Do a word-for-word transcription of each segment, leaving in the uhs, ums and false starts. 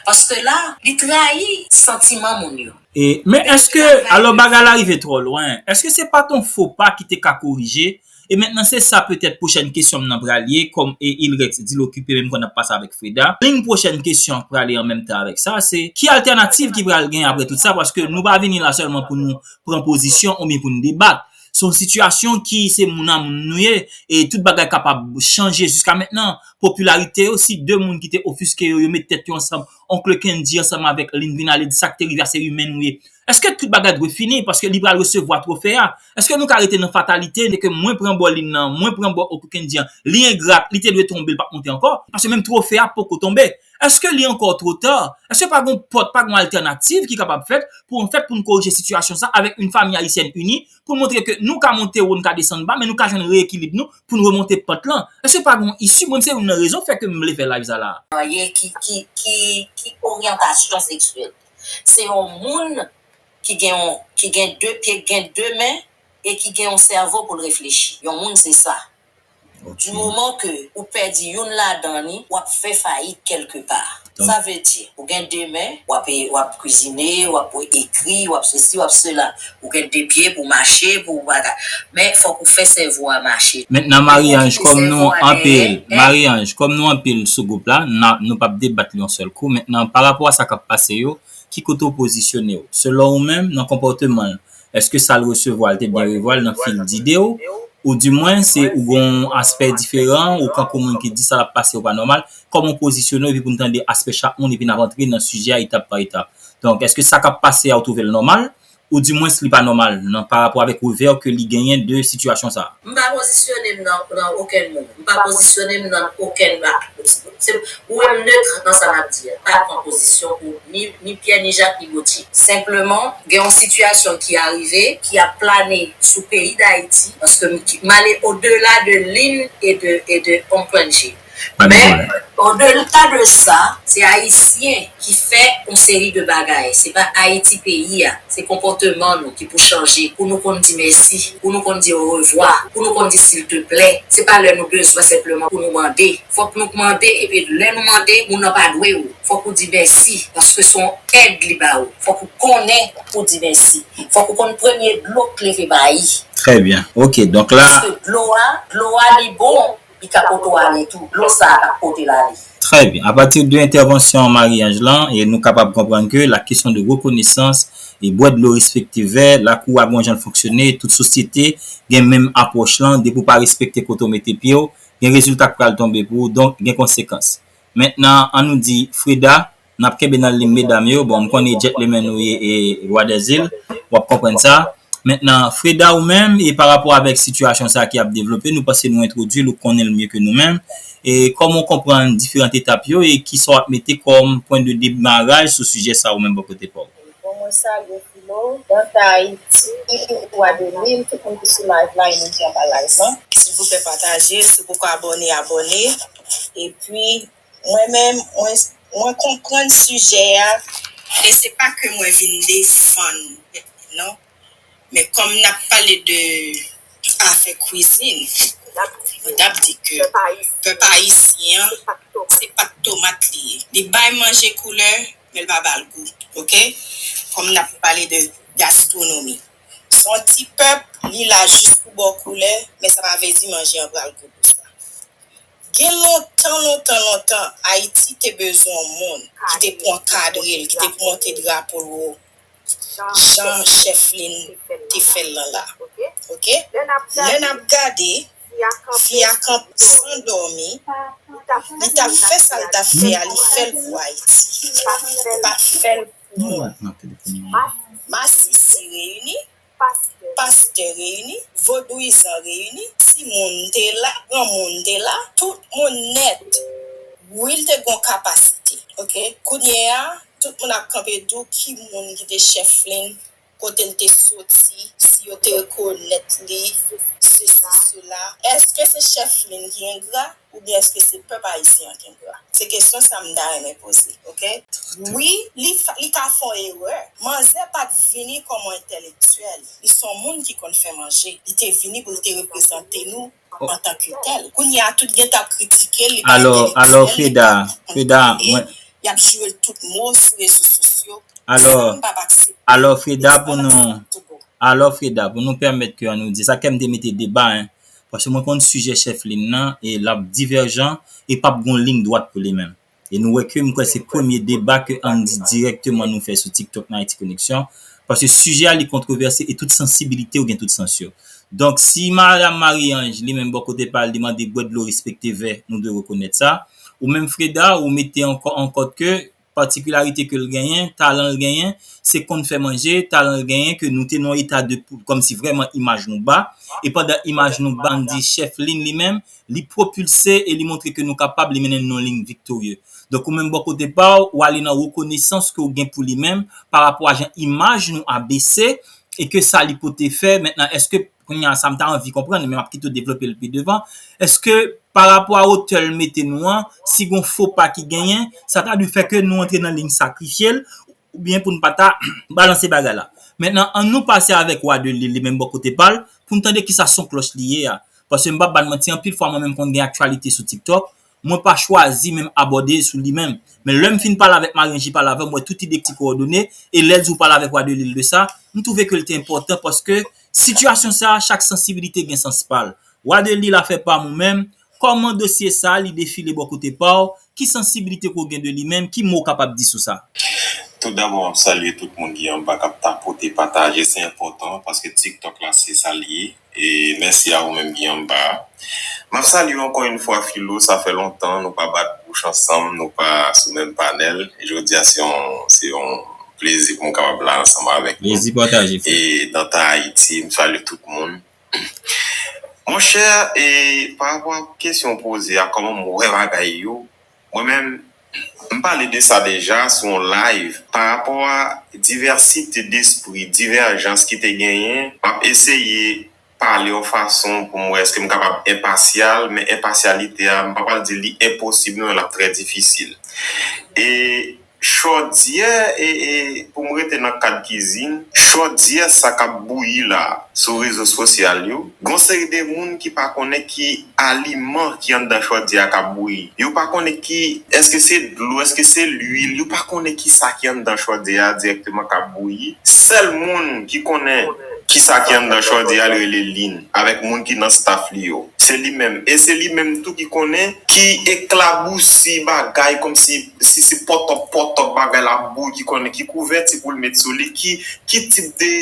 Paske la, li trayi santiman moun yo. E, men èske, alò bagay la rive twò lwen, èske se pa t yon fo pa ki te ka korije? E mentnan se sa petèt pwochèn kesyon m nan pral ye, kòm e Ilrex di l okipe menm kou n ap pase avèk Freda. Liy pwochèn kesyon k prale an menm tan avèk sa, se ki altènativ ki pral gen apre tout sa, paske nou pa vini la sèlman pou nou pran pozisyon oubyen pou n debat. Se yon sitiyasyon ki se moun a moun nou ye, e tout bagay kapab chanje jiska mentnan. Popilarite yo, si de moun ki te ofiske yo, yo met tèt yo ansanm, Oncle Kendy ansanm avèk Lynn vin ale di sa k te rive a se imen nou ye. Èske tout bagay dwe fini paske li pral resevwa twofe a? Èske nou ka rete nan fatalite ke mwen pran bò Lynn nan, mwen pran bò Oncle Kendy an, li engra, li te dwe tonbe, l p ap monte ankò? Paske menm twofe a poko tonbe. Èske li ankò twò ta? Èske pa gon pòt, pa gon altènativ ki kapab fèt pou anfèt pou n korije sitiyasyon sa avèk yon fanmi ayisyèn ini pou n montre ke nou ka monte wo, n ka desann ba, men nou ka jwenn reyekilib nou pou n remonte pant lan? Èske pa gon isi? Mwen, se youn nan rezon fè ke m vle fè live sa la. Anyen ki, ki, ki, ki oryantasyon seksyèl. Se yon moun ki gen yon, ki gen de pye, ki gen de men, e ki gen yon sèvo pou l reflechi. Yon moun se sa. Du moman ke ou pèdi youn ladan li, w ap fè fayit kèlke pa. Sa vle di, ou gen de men, w ap, w ap kwizine, w ap ekri, w ap sesi, w ap sela. Ou gen de pye pou w mache, pou w bagay. Men fòk ou fè sèvo a mache. Mentnan, Marie-Ange, kòm nou anpil, Marie-Ange, kòm nou anpil sou gwoup la, n a, nou p ap debat li yon sèl kou. Mentnan, pa rapò a sa k ap pase yo, ki kote w pozisyone w? Selon ou menm, nan konpòteman l, èske sa l resevwa l te byen revwa l nan fil dide w? Oudimwen, se ou gen yon aspè diferan, ou kankou moun ki di sa l ap pase yo pa nòmal? Kòman w pozisyone w epi pou n tande aspè chak moun epi n ap antre nan sijè a etap pa etap? Donk, èske sa k ap pase a ou twouve l nòmal? Oudimwens, li pa nòmal nan pa rapò avèk revè ke li genyen de sitiyasyon sa a? M pa pozisyone m nan, nan okenn moun. M pa pozisyone m nan okenn bagay. Se, ou wè m nèt nan sa m ap di a. Pa pran pozisyon pou ni, ni Pyè, ni Jak, ni Gotye. Senpleman, gen yon sitiyasyon ki arive, ki ap plane sou peyi Dayiti, paske m, m ale odela de Lynn e de, e de Oncle Kendy. Men, odela de sa, se Ayisyen ki fè yon seri de bagay. Se pa Ayiti peyi a. Se konpòteman nou ki pou chanje, pou nou konn di mèsi, pou nou konn di orevwa, pou nou konn di silteplè. Se pa lè nou bezwen senpleman pou nou mande. Fòk nou mande, epi lè nou mande, moun nan pa dwe w. Fòk ou di mèsi, paske se yon èd li ba ou. Fòk ou konnen pou di mèsi. Fòk ou konn premye dlo k leve bay. Trè byen. Ok, donk la. Paske dlo a, dlo a li bon, li ka pote w ale tou. Dlo sa a k ap pote l ale. Trè byen. Apati de entèvansyon Marie-Ange lan, e nou kapab konprann ke la kesyon de rekonesans e bwè dlo respekte vè, lakou a gen yon jan l fonksyone, tout sosyete gen menm apwòch lan, depi w pa respekte kote w mete pye w, gen rezilta k pral tonbe pou ou, donk gen konsekans. Mentnan, an nou di, Freda, n ap kenbe nan liy medam yo. Bon, m konnen gentleman ou ye e Roi des Îles, w ap konprann sa. Mentnan, Freda, ou menm, e pa rapò avèk sitiyasyon sa a ki ap devlope, nou panse nou entwodui l, ou konnen l mye ke nou menm. E kòman w konprann diferan etap yo e kisa w ap mete kòm pwen de demaraj sou sijè sa a ou menm bò kote pa w? Bon, mwen salye Filo, Danta Ayiti, Roi de Lil, tout moun ki sou live la e moun ki anba live lan. Silvouplè pataje, si w poko abòne, abòne. Epi, mwen menm, mwen, mwen konprann sijè a, e se pa ke mwen vin defann, non. Men kòm n ap pale de afè kwizin, mwen t ap di ke pèp ayisyen an, se pat tomat li ye. Li bay manje koulè, men l pa ba l gou, oke? Kòm n ap pale de gastwonomi. Se yon ti pèp, li la jis pou ba w koulè, men sa pa vle di manje an pral gou pou sa. Gen lontan, lontan, lontan, Ayiti te bezwen yon moun ki te pou ankadre l, ki te pou monte drapo l wo, jan chèf Lin te fè l lan la. Oke? Lè n ap gade, fi a kanpe san dòmi, li t ap fè sa l t ap fè a, li fè l pou Ayiti. Li pa t fè l pou masisi reyini, pastè reyini, vodouyizan reyini, timoun te la, granmoun te la, tout moun nèt. Wi, l te gen yon kapasite, oke? Kounye a, tout moun ap kanpe di w ki moun ki te chèf Lin, kote l te soti, si yo te rekonèt li, sesi, sela. Èske se chèf Lin ki engra? Oubyen èske se pèp ayisyen an ki engra? Se kesyon sa m ta renmen poze, oke? Wi, li, li ka fè yon erè. Manzè pa t vini kòm yon entèlektyèl. Li se yon moun ki konn fè manje. Li te vini pou l te reprezante nou antanke tèl. Kounye a, tout gen t ap kritike l, li pa entèlektyèl. Alò, alò, Freda, Freda, mwen, y ap joure l tout mo sou rezo sosyo. Alò, alò Freda, pou nou, alò Freda, pou nou pèmèt ke an nou di sa, kè m te mete deba, en, paske mwen konn sijè chèf Lin nan, e l ap divèjan, e p ap gon liy dwat pou li menm. E nou wè ke m kwè se premye deba ke an di dirèkteman nou fè sou TikTok nan Ayiti Koneksyon, paske sijè a li kontwovèse e tout sansibilite yo gen tout sans yo. Donk, si Madam Marie-Ange, li menm bò kote pa l, li mande bwè dlo, respekte vè, nou dwe rekonèt sa. Ou menm Freda, ou mete ankò an kont ke patikilarite ke l genyen, talan l genyen, se konn fè manje, talan l genyen ke nou te nan yon eta de poul, kòmsi vrèman imaj nou ba. E pandan imaj nou ba, an di chèf Lin li menm, li pwopilse e li montre ke nou kapab, li mennen n nan yon liy viktorye. Donk, ou menm bò kote pa w, w ale nan rekonesans ke w gen pou li menm, pa rapò a jan imaj nou abese, e ke sa li pote fè. Mentnan, èske, kounye a, sa m ta anvi konprann, men m ap kite w devlope l pi devan, èske pa rapò a otè l mete nou an, si gon fo pa ki genyen, sa ta dwe fè ke nou antre nan liy sakrifye l, oubyen pou n pa ta balanse bagay la. Mentnan, an nou pase avèk Wa de Lil, li menm bò kote pa l, pou n tande kisa son klòch li ye a. Paske m p ap ba n manti, anpil fwa mwen menm konn gen aktyalite sou TikTok, mwen pa chwazi menm abòde sou li menm. Men lè m fin pale avèk Marie-Ange, li pale avè m, m wè tout ide ki kowòdone, e lè l di w pale avèk Wa de Lil de sa, m twouve ke l te enpòtan paske sitiyasyon sa a, chak sansibilite gen sans pa l. Wa de Lil a fè pa m ou menm, kòman dosye sa a li defile bò kote pa w, ki sansibilite ke w gen de li menm, ki mo w kapab di sou sa? Tout dabò, m ap salye tout moun ki anba k ap tapote, pataje, se enpòtan paske TikTok la se sa l ye. E mèsi a ou menm ki anba a. M ap salye w ankò yon fwa Filo, sa fè lontan nou pa bat bouch ansanm, nou pa sou menm panèl. Jodi a se yon, se yon plezi pou m kapab la ansanm avèk nou. Plezi pataje, frè. E nan tan Ayiti, m salye tout moun. Monchè, e pa rapò a kesyon w poze a, kòman m wè bagay yo, mwen menm, m pale de sa deja sou yon live. Pa rapò a divèsite despri, divèjans ki te genyen, m ap eseye pale yon fason pou m wè èske m kapab enpasyal, men enpasyalite a, m pa pral di li enposib, non, l ap trè difisil. E chòdyè, e, e, pou m rete nan kad kizin, chòdyè sa k ap bouyi la sou rezo sosyal yo, gon seri de moun ki pa konnen ki aliman ki anndan chòdyè a k ap bouyi. Yo pa konnen ki, èske se dlo, èske se lwil, yo pa konnen ki sa ki anndan chòdyè a dirèkteman k ap bouyi. Sèl moun ki konnen ki sa ki anndan chòdyè a, l rele Lin, avèk moun ki nan staff li yo. Se li menm. E se li menm tou ki konnen ki eklabousi bagay, kòmsi si se pòtòp pòtòp bagay la ap bouyi, ki konnen ki kouvèti pou l met sou li, ki, ki tip de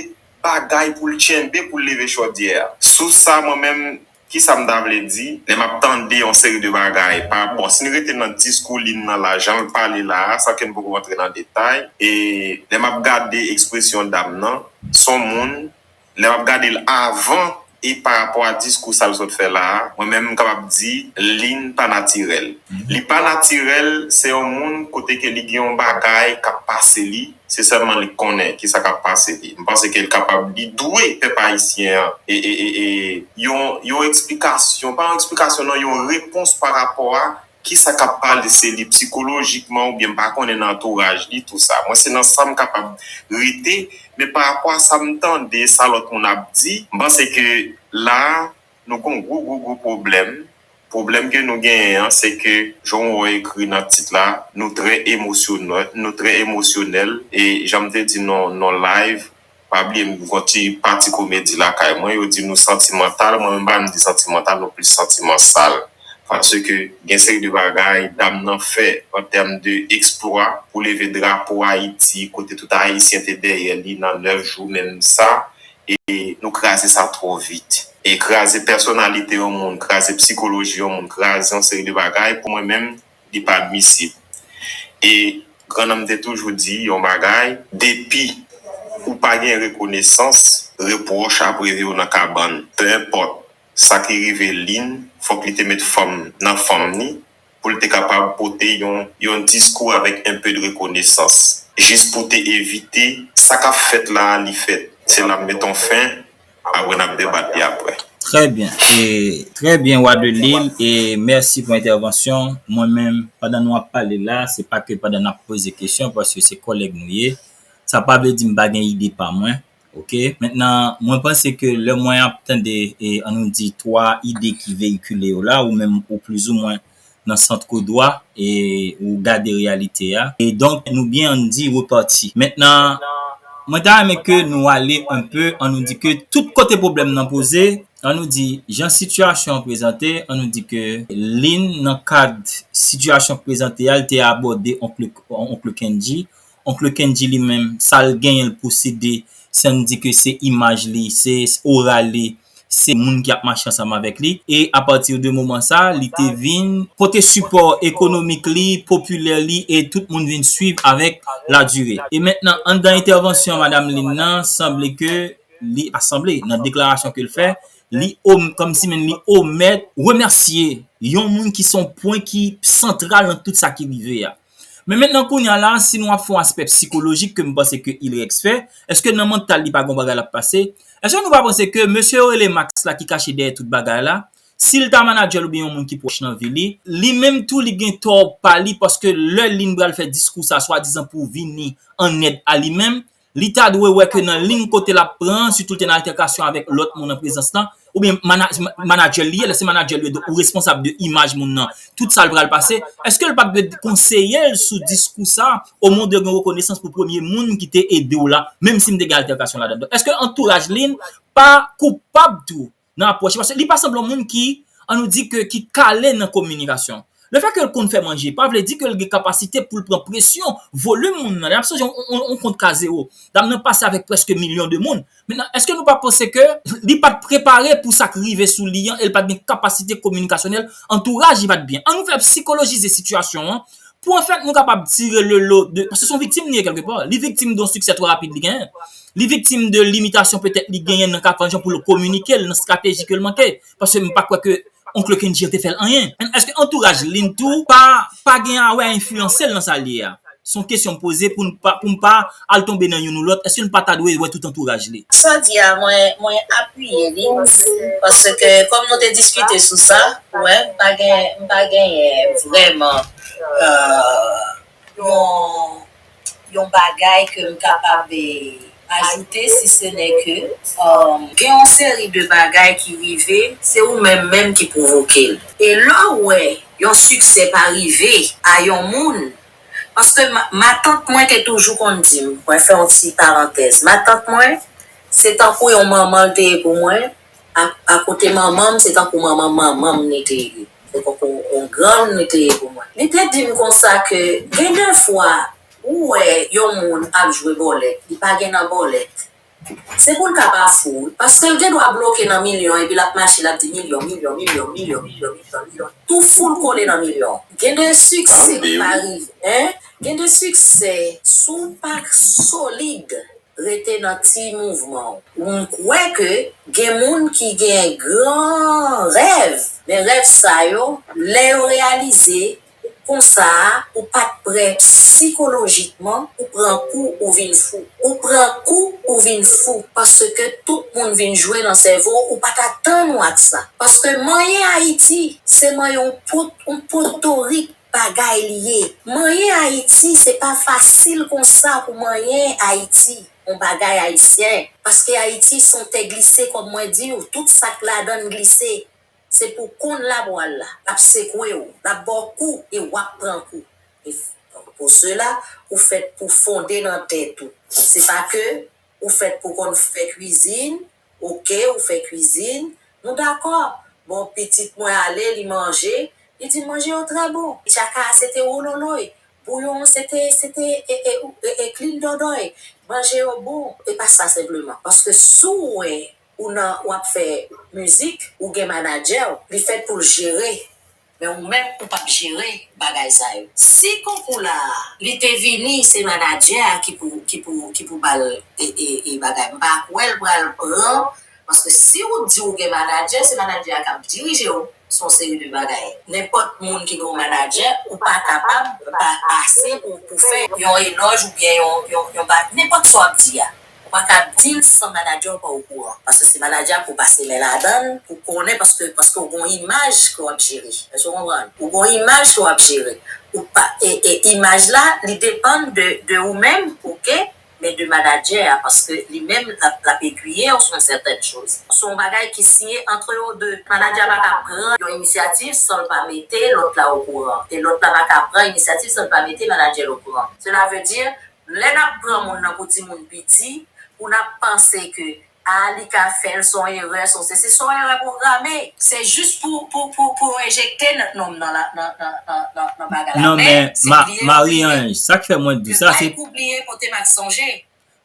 bagay pou l tchenbe pou l leve chòdyè a. Sou sa, mwen menm, kisa m ta vle di? Lè m ap tande yon seri de bagay, pa, bon, si n rete nan diskou Lin nan la, jan l pale la a, san ke n poko rantre nan detay, e lè m ap gade ekspresyon dam nan, s on moun, lè m ap gade l avan e pa rapò a diskou sa l sot fè la a, mwen menm m kapab di Lin pa natirèl. Li pa natirèl, se yon moun kote ke li gen yon bagay k ap pase li, se sèlman li k konnen kisa k ap pase li. M panse ke l kapab, li dwe pèp ayisyen an, e, e, e, e, yon, yon eksplikasyon, pa yon eksplikasyon non, yon repons pa rapò a kisa k ap pase li psikolojikman, oubyen m pa konnen nan antouraj li, tou sa. Mwen se nan sa m kapab rete, men pa rapò a sa m tande, sa lòt moun ap di, m panse ke la a, nou gon gwo, gwo, gwo pwoblèm. Pwoblèm ke nou genyen an, se ke, jan w wè ekri nan tit la, nou trè emosyonè-, nou trè emosyonèl, e jan m te di nan, nan live, pa bliye m gon ti pati komedi lakay mwen, yo di nou santimantal, mwen menm pa m di santimantal, nou plis santimansal. Paske gen seri de bagay dam nan fè an tèm de eksplwa pou leve drapo Ayiti, kote tout Ayisyen te dèyè li nan nèf jou, menm sa, e nou kraze sa twò vit. E kraze pèsonalite yon moun, kraze psikoloji yon moun, kraze yon seri de bagay, pou mwen menm, li pa admisib. E grannanm te toujou di yon bagay, depi ou pa gen rekonesans, repwòch ap rive w nan kabann. Pe enpòt sa ki rive Lin, fòk li te met fanm nan fanm ni, pou l te kapab pote yon, yon diskou avèk enpe de rekonesans, jis pou te evite sa k ap fèt la a, li fèt. Se la m met on fen, apre n ap debat li apre. Trè byen. E, trè byen, Wa de Lil, e mèsi pou entèvansyon. Mwen menm, pandan nou ap pale la, se pa ke pandan n ap poze kesyon, paske se kòlèg nou ye. Sa pa vle di m pa gen ide pa mwen. Oke? Mentnan, mwen panse ke lè mwen ap tande, e, an nou di, twa ide ki veyikile yo la, ou menm, ou plizoumwen, nan sant kou dwa, e ou gade reyalite a. E donk, nou byen, ann di, repati. Mentnan, mwen ta renmen ke nou ale enpe, ann nou di ke tout kote pwoblèm nan poze, ann nou di, jan sitiyasyon an prezante, ann nou di ke Lynn, nan kad sitiyasyon k prezante a, li te abòde Oncle, Oncle Kendji. Oncle Kendji li menm, sa l genyen l posede, se ann di ke se imaj li, se ora li, se moun ki ap mache ansanm avèk li. E apati de moman sa, li te vin pote sipò ekonomik li, popilè li, e tout moun vin swiv avèk ladire. E mentnan, anndan entèvansyon Madanm Lynn nan, sanble ke li, pa sanble, nan deklarasyon ke l fè, li, kòmsi menm li omèt remèsye yon moun ki se yon pwen ki santral nan tout sa ki rive a. Men mentnan kounye a la, si nou ap fè yon aspè sikolojik ke m panse ke Ilrex fè, èske nan mantal li pa gon bagay l ap pase? Èske nou pa panse ke mesye yo rele Max la ki kache dèyè tout bagay la, si l ta manadjè l oubyen yon moun ki pwòch nan vi li, li menm tou li gen tò pa li paske lè Lynn pral fè diskou sa swadizan pou vini an èd a li menm, li ta dwe wè ke nan liy kote l ap pran, sitou l te nan altèkasyon avèk lòt moun an prezans lan, oubyen mana, manadjè l li ye, lè se manadjè l li ye, donk ou responsab de imaj moun nan, tout sa l pral pase, èske l pa t dwe konseye l sou diskou sa, omwen de gen rekonesans pou premye moun ki te ede w la, menm si m te gen altèkasyon ladan l? Donk, èske antouraj Lynn pa koupab tou nan apwòch li? Paske li pa sanble yon moun ki, ann nou di ke, ki kale nan kominikasyon. Lefètke l konn fè manje, pa vle di ke l gen kapasite pou l pran presyon, volim moun nan. Lè n ap sonje yon, yon, yon kont ka zewo, dam nan pase avèk prèske milyon de moun. Mentnan, èske nou pa panse ke li pa t prepare pou sa k rive sou li an e l pa t gen kapasite kominikasyonèl, antouraj li pa t byen? Ann nou fè sikolojize sitiyasyon an pou, anfèt, nou kapab tire le lo de, paske se yon viktim li ye kèlkepa. Li viktim de yon siksè twò rapid li genyen. Li viktim de limitasyon petèt li genyen nan ka fè jan pou l kominike l, nan estrateji ke l manke. Paske m pa kwè ke Oncle Kendji te fè l anyen. Èske antouraj Lynn tou pa, pa gen a wè a enfliyanse l nan sa l ye a? Se yon kesyon m poze pou n pa, pou m pa al tonbe nan youn ou lòt. Èske n pa ta dwe wè tout antouraj li? Sa w di a, mwen, mwen apiye li, paske kòm nou te diskite sou sa, ou wè, m pa gen, m pa genyen vrèman, euh, yon, yon bagay ke m kapab, eh, ajoute, si se nè ke, um, gen yon seri de bagay ki rive, se ou menm menm ki pwovoke l. E lè w wè yon siksè pa rive a yon moun, paske ma, matant mwen te toujou konn di m, mwen fè yon ti parantèz, matant mwen, se tankou yon manman l te ye pou mwen, a, akote manman m, se tankou manman manman m li te ye. Se tankou yon grann li te ye pou mwen. Li te di m konsa ke gen de fwa, ou wè yon moun ap jwe bòlèt, li pa gen nan bòlèt. Se pou l ka pa fou, wi. Paske l gen dwa bloke nan milyon, epi l ap mache, l ap di milyon, milyon, milyon, milyon, milyon, milyon, milyon. Tou fou l kole nan milyon. Gen de siksè ki pa rive, en? Gen de siksè, si w pa solid, rete nan ti mouvman w. M kwè ke gen moun ki gen gran rèv, men rèv sa yo, lè yo reyalize, konsa a, ou pa t prè sikolojikman, ou pran kou, ou vin fou. Ou pran kou, ou vin fou, paske tout moun vin jwe nan sèvo w, ou pa t atann ou ak sa. Paske manyen Ayiti, se manyen yon pot, yon potorik bagay li ye. Manyen Ayiti, se pa fasil konsa pou manyen Ayiti, yon bagay ayisyen. Paske Ayiti se yon tè glise, kòm mwen di w, tout sa k ladan l glise. Se pou konn la pou al la. L ap sekwe w, l ap ba w kou, e w ap pran kou. E pou sela, ou fèt pou fonde nan tèt ou. Se pa ke ou fèt pou konn fè kwizin, oke, ou fè kwizin, nou dakò. Bon, pitit mwen ale, li manje, li di manje yo trè bon. Tchaka a se te wololoy, bouyon an se te, se te, e, e, e, e klin dòdòy, manje yo bon. E pa sa senpleman, paske si w wè ou nan, w ap fè mizik, ou gen manadjè w, li fèt pou l jere. Men ou menm, ou p ap jere bagay sa yo. Si konkou la a, li te vini, se manadjè a ki pou, ki pou, ki pou ba l, e, e, e bagay. M pa kwè l pral pran, paske si ou di ou gen manadjè, se manadjè a k ap dirije w. Se yon seri de bagay. Nenpòt moun ki gen yon manadjè, ou pa kapab pa pase pou, pou fè yon elòj oubyen yon, yon, yon ba-, nenpòt sa w ap di a. Ou pa ka di l san manadjè w pa okouran. Paske se manadjè a pou pase men ladan l, pou konnen, paske, paske w gen yon imaj ke w ap jere. Èske w konprann? Ou gen yon imaj ke w ap jere. Ou pa, e, e imaj la, li depann de, de ou menm, oke? men de manadjè a, paske li menm l ap, l ap egwiye w sou sètèn choz. Se yon bagay ki siyen antre yo de. Manadjè a pa ka pran yon inisyativ san l pa mete lòt la okouran. E lòt la pa ka pran inisyativ san l pa mete manadjè l okouran. Sela vle di, lè n ap pran moun nan pou timoun piti, pou n ap panse ke a, li ka fè l, se yon erè, se yon sesi, se yon erè pwograme. Se jis pou, pou, pou, pou enjekte non m nan, nan, nan, nan, nan, nan bagay la. Non, men, men se Ma-, bliye, Marie-Ange, sa k fè mwen di w sa, se pa bliye kote m ap sonje.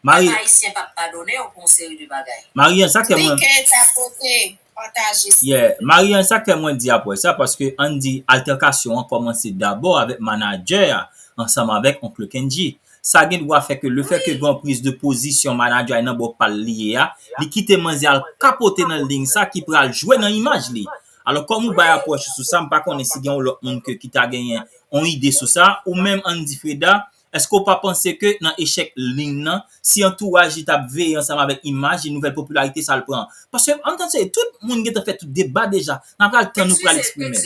Marie, pèp ayisyen p ap padone w pou yon seri de bagay. Marie-Ange, sa k fè mwen klike, tapote, pataje. Yeah, Marie-Ange, sa k fè mwen di apre sa, paske ann di altèkasyon an kòmanse dabò avèk manadjè a ansanm avèk Oncle Kendji. Sa gen dwa fè ke lefètke gen yon priz de pozisyon manadjè a nan bò pa l li ye a, li kite manzè al kapote nan liy sa ki pral jwe nan imaj li. Alò, kòm ou bay apwòch ou sou sa, m pa konnen si gen yon lòt moun ke, ki ta genyen yon ide sou sa, ou menm Andy Freda, èske w pa panse ke nan echèk liy nan, si antouraj li t ap veye ansanm avèk imaj li, nouvèl popilarite sa l pran? Paske, ann tande, tout moun gentan fè tout deba deja, n a pral tann nou pral eksprime.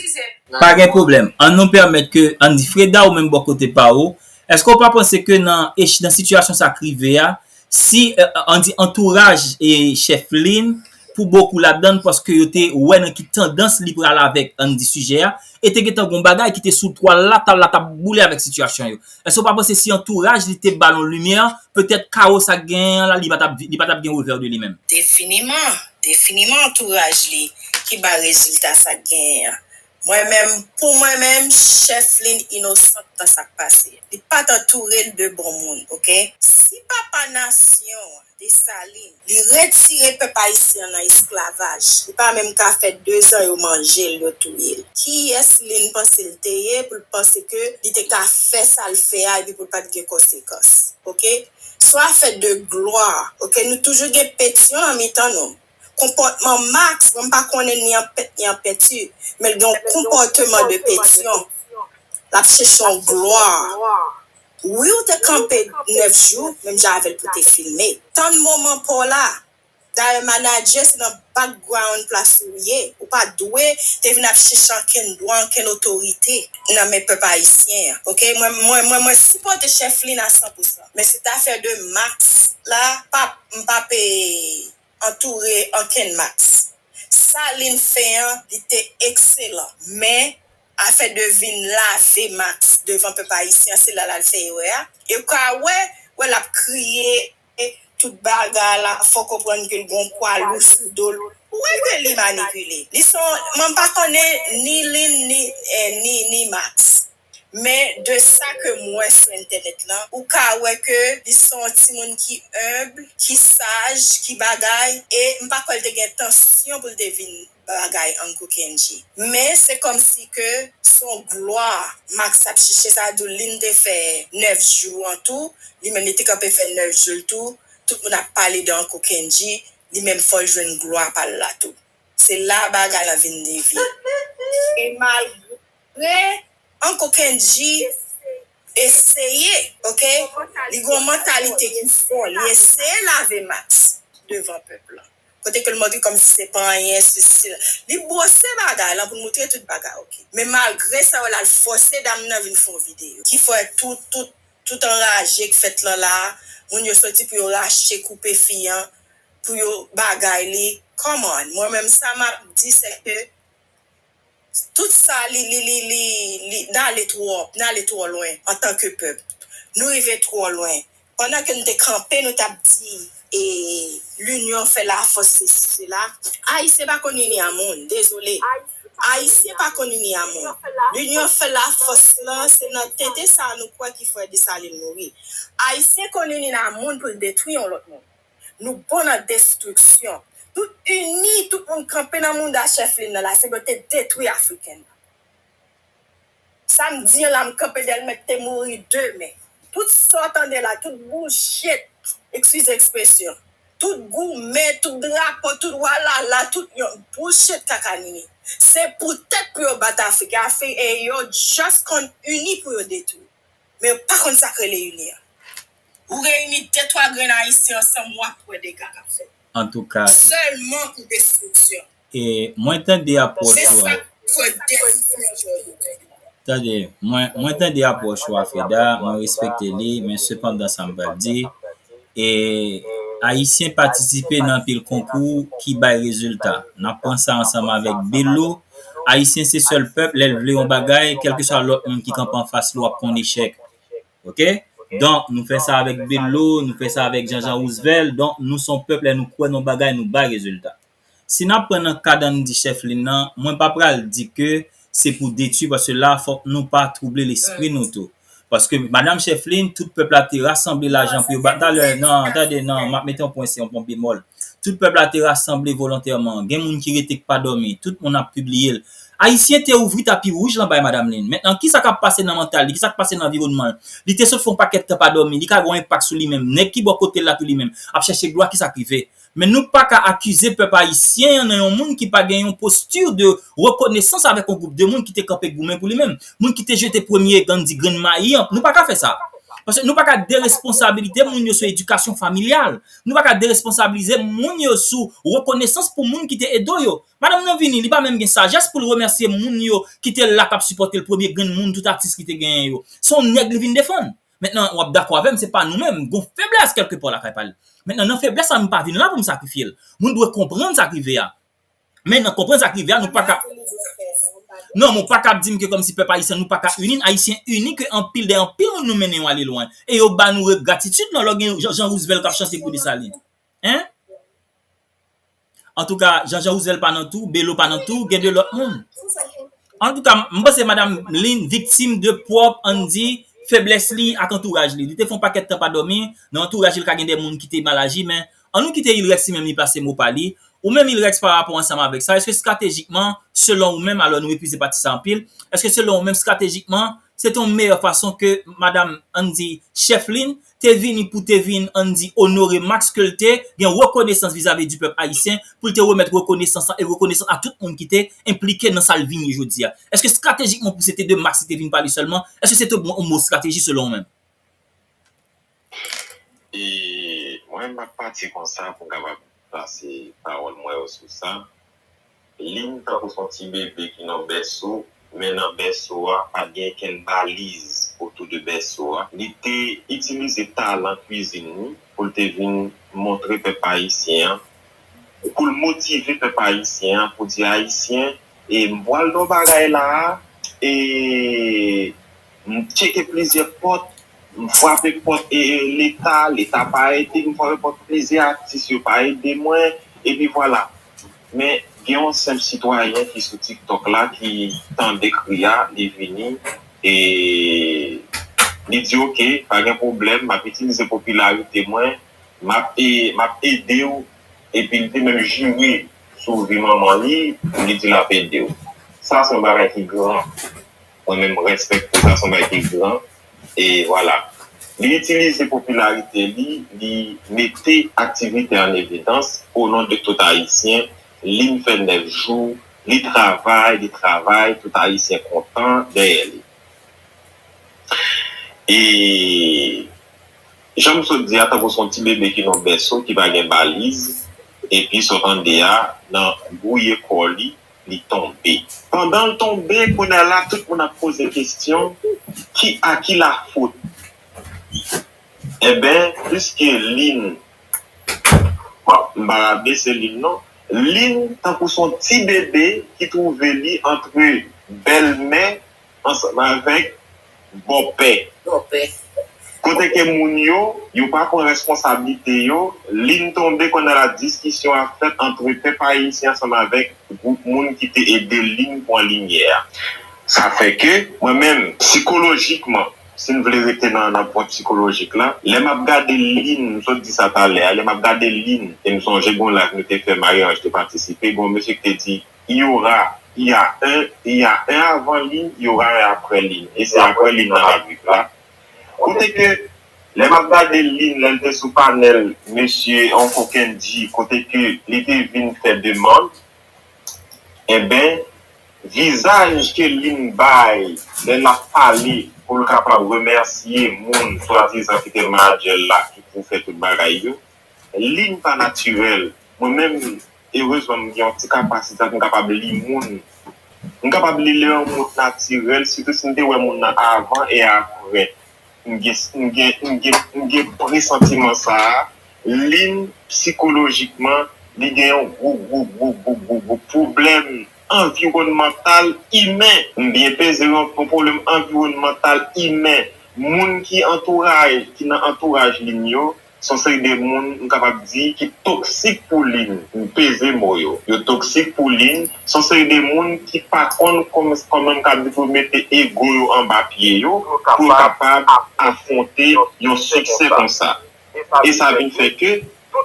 Pa gen pwoblèm. An nou pèmèt ke Andy Freda ou menm bò kote pa ou, èske w pa panse ke nan, nan sitiyasyon sa k rive a, si, eh, ann di antouraj e chèf liy, pou bokou ladan, paske yo te wè nan ki tandans li pral avèk, ann di sijè a, e te gentan gon bagay ki te sou twal la, twal la t ap boule avèk sitiyasyon yo. Èske w pa panse si antouraj li te ba l yon limyè, petèt kawo sa k genyen an la, li pa t ap, li pa t ap gen revè de li menm? Definiman, definiman antouraj li ki bay rezilta sa k genyen an. Mwen menm, pou mwen menm, chèf liy inosant nan sa k pase. Li pa t antoure l de bon moun, oke? Si papa nasyon an, Desalin, li retire pèp ayisyen an nan esklavaj, li pa menm ka fè dezan yo manje l, yo touye l. Kiyès liy panse l te ye pou l panse ke li te ka fè sa l fè a epi pou l pa t gen konsekans? Oke? Se yon afè de glwa, oke? Nou toujou gen petyon nan mitan nou. Konpòtman Max, mwen m pa konnen ni an pent ni an penti, men l gen yon konpòtman de petyon. L ap chèche yon glwa. Wi, ou te kanpe nèf jou, menm jan avè l pou te filme. Tann moman pa w la. Dayè, manadjè se nan background plas ou ye. Ou pa dwe te vin ap chèche ankenn dwa, ankenn otorite nan men pèp ayisyen an. Oke? Mwen, mwen, mwen, mwen sipòte chèf liy a san pou san. Men se t afè de Max la, pa, m pa pe antoure ankenn Max. Sa liy fè an, li te ekselan. Men, afè de vin lave Max devan pèp ayisyen, se la l al fè erè a. E w ka wè, wè l ap kriye, tout bagay la, fò w konprann ke l gon pwa lou sou do l. Ou wè ke li manipile. Li se yon, mwen pa konnen ni liy, ni, eh, ni, ni Max. Men de sa ke m wè sou entènèt lan, ou ka wè ke li se yon timoun ki enb, ki saj, ki bagay, e m pa kwè l te gen entansyon pou l te vin bagay Uncle Kendji. Men se kòmsi ke se yon glwa Max ap chèche, sa vle di liy te fè nèf jou an tou, li menm li te kanpe fè nèf jou l tou, tout moun ap pale de Uncle Kendji, li menm fò l jwenn glwa pa l la tou. Se la bagay la vin devye. E malgre Uncle Kendji eseye, oke? Li gen yon mantalite ki fò, li eseye lave Max devan pèp la. Kote ke l montre kòmsi se pa anyen, sesi, sela. Li bwose bagay la pou l montre tout bagay, oke. Men malgre sa, w wè l al fòse dam nan vin fè yon videyo. Ki fè tout, tout, tout anraje k fèt lan la, moun yo soti pou yo rache, koupe fi an, pou yo bagay li. Come on, mwen menm sa m ap di, se ke tout sa, li, li, li, li, li, n ale twò, n ale twò lwen antanke pèp. Nou rive twò lwen. Pandan ke n te kanpe, nou t ap di, e, linyon fè lafòs, sesi, sela. Ayisyen pa konn ini a moun, dezole. Ayisyen pa konn ini a moun. Linyon fè lafòs lan, se nan tenten sa nou kwè ki fè Desalin mouri. Ayisyen konn ini a moun pou l detwi yon lòt moun. Nou bon nan destriksyon. Tout ini, tout moun kanpe nan mouda chèf liy nan la, se pou yo te detwi Afriken nan. Sa m di an la, m kanpe dèyè l, mèt te mouri demen. Tout sa w tande la, tout bullshit, excusez l'expression, tout goumen, tout drapo, tout walala, tout yon bullshit kaka nini. Se poutèt pou yo bat Afrik. Afrik, e yo just konn ini pou yo detwi. Men yo pa konn sa k rele ini an. Ou reyini de twa grenn ayisyen ansanm, w ap wè dega k ap fèt. Antouka, sèlman pou destriksyon. E mwen tande apwòch ou a. Se sa k fè destriksyon yo. Tande, mwen, mwen tande apwòch ou a, Freda, mwen respekte li, men sepandan sa m pral di, E Ayisyen patisipe nan anpil konkou ki bay rezilta. N ap pran sa ansanm avèk Belo. Ayisyen se sèl pèp, lè l vle yon bagay, kèlkeswa lòt moun ki kanpe anfas li, w ap pran yon echèk. Oke? Donk, nou fè sa avèk Belo, nou fè sa avèk Jean Jean Roosevelt. Donk, nou se yon pèp, lè nou kwè nan yon bagay, nou bay rezilta. Si n ap pran nan kad Andy Cheflin nan, mwen pa pral di ke se pou detwi, paske la, fòk nou pa twouble lespri nou tou. Paske Madanm Cheflin, tout pèp la te rasanble lajan pou yo ba, talè, nan, tande, nan, m ap mete yon pwen, se yon pwen bemòl. Tout pèp la te rasanble volontèman. Gen moun ki rete k pa dòmi. Tout moun ap pibliye l. Ayisyen te ouvri tapi wouj lan bay Madanm Lin. Mentnan, kisa k ap pase nan mantal li? Kisa k pase nan anviwònman l? Li te sot fè yon pakèt tan pa dòmi. Li ka gen yon enpak sou li menm. Nèg ki bò kote l la tou li menm ap chèche glwa, kisa k rive? Men nou pa ka akize pèp ayisyen an nan yon moun ki pa gen yon posti de rekonesans avèk yon gwoup de moun ki te kanpe goumen pou li menm. Moun ki te jete premye, ann di, grenn mayi an. Nou pa ka fè sa. Paske nou pa ka deresponsabilize moun yo sou edikasyon familyal. Nou pa ka deresponsabilize moun yo sou rekonesans pou moun ki te ede yo. Madanm nan vini, li pa menm gen sajès pou l remèsye moun yo ki te la k ap sipòte l, premye grenn moun, tout atis ki te genyen yo. Se yon nèg li vin defann. Mentnan, w ap dakò avè m, se pa nou menm. Gon feblès kèlkepò lakay pa l. Mentnan, nan feblès sa, m pa vin la pou m sakrifye l. Moun dwe konprann sa k rive a. Men nan konprann sa k rive a, nou pa ka. Non, men w pa ka ap di m ke kòmsi pèp ayisyen, nou pa ka ini. Ayisyen ini ke anpil de anpil moun nou mennen yo ale lwen. E yo ba nou gratitid lan, lò gen Jean, Jean Roosevelt k ap chante pou Desalin. Hein? Antouka, Jean Jean Roosevelt pa nan tou, Belo pa nan tou, gen de lòt moun. Antouka, m panse Madanm Lin viktim de pwòp, ann di, feblès li ak antouraj li. Li te fè yon pakèt tan pa dòmi, nan antouraj li ka gen de moun ki te mal aji, men ann nou kite Ilrex li menm li plase mo pa li. Ou menm Ilrex pa rapò ansanm avèk sa, èske estratejikman, selon ou menm, alò nou epuize pati sa anpil, èske selon ou menm estratejikman, se te yon meyè fason ke Madanm, ann di, Cheflin, te vini pou te vin, ann di, onore Max, ke l te gen rekonesans vizavi di pèp ayisyen, pou l te remèt rekonesans lan e rekonesans a tout moun ki te enplike nan sa l vini jodi a. Èske estratejikman pou se te de Max li te vin pale sèlman? Èske se te yon mo estrateji selon ou menm? E mwen, m ap pati konsa pou m kapab plase pawòl mwen yo sou sa. Lin tankou se yon ti bebe ki nan bèso, men nan bèso a, pa t gen okenn baliz otou de bèso a. Li te itilize talan kwizin li pou l te vin montre pèp ayisyen an, pou l motive pèp ayisyen an, pou di Ayisyen, e m pral nan bagay la a, e m tcheke plizyè pòt, m frape pòt e Leta, Leta pa ede m, m frape pòt plizyè atis, yo pa ede mwen, epi vwala. Men gen yon senp sitwayen ki sou TikTok la ki tande kri a, li vini e li di, oke, pa gen pwoblèm, m ap itilize popilarite mwen, m ap e, m ap ede w, epi li te menm jire sou vi manman li, li di l ap ede w. Sa se yon bagay ki gran. Mwen menm, m respekte sa, se yon bagay ki gran. E vwala. Li itilize popilarite li, li mete aktivite an evidans, o non de tout Ayisyen, Lin fè nèf jou, li travay, li travay, tout Ayisyen kontan dèyè li. E jan m sot di a, tankou se yon ti bebe ki nan bèso, ki pa gen baliz, epi sa w tande a, nan gouye kò li, li tonbe. Pandan l tonbe, kounye a la, tout moun ap poze kesyon, ki, a ki lafot? Enben, piske Lin, bon, m pa rabe se Lin non, Lin tankou se yon ti bebe ki twouve li antre bèlmè ansanm avèk bòpè. Bòpè. Kote ke moun yo, yo pa pran responsablite yo, Lin tonbe, kounye a la diskisyon ap fèt antre pèp ayisyen ansanm avèk gwoup moun ki te ede Lin pran limyè a. Sa fè ke, mwen menm, sikolojikman, si n vle rete nan, nan pwen sikolojik la, lè m ap gade Lin, m sot di sa talè a, lè m ap gade Lin, e m sonje gen yon live nou te fè, Marie-Ange te patisipe, gen yon mesye ki te di, il y aura, il y a un, il y a un avant Lin, il y aura un après Lin. E se apre Lin nan ap viv la. Kote ke, lè m ap gade Lin, lè l te sou panèl mesye Uncle Kendy, kote ke li te vin fè demann, enben, vizaj ke Lin bay, lè l ap pale pou l kapab remèsye moun, swadizan ki te manadjè l la, ki pou fè tout bagay yo, Lin pa natirèl. Mwen menm, erezman, m gen yon ti kapasite pou m kapab li moun. M kapab li lè yon moun natirèl, sitou si m te wè moun nan avan e aprè. M gen, m gen, m gen, m gen presantiman sa a. Lynn, sikolojikman, li gen yon gwo, gwo, gwo, gwo, gwo, gwo pwoblèm anviwònmantal imen. M byen peze, yon, yon pwoblèm anviwònmantal imen. Moun ki antouraj, ki nan antouraj Lynn yo, se yon seri de moun, m kapab di, ki toksik pou Lynn. M peze mo yo. Yo toksik pou Lynn. Se yon seri de moun ki pa konn kòm-, kòman m ka di pou yo mete ego yo anba pye yo, pou yo kapab afwonte yon siksè konsa. E sa vin fè ke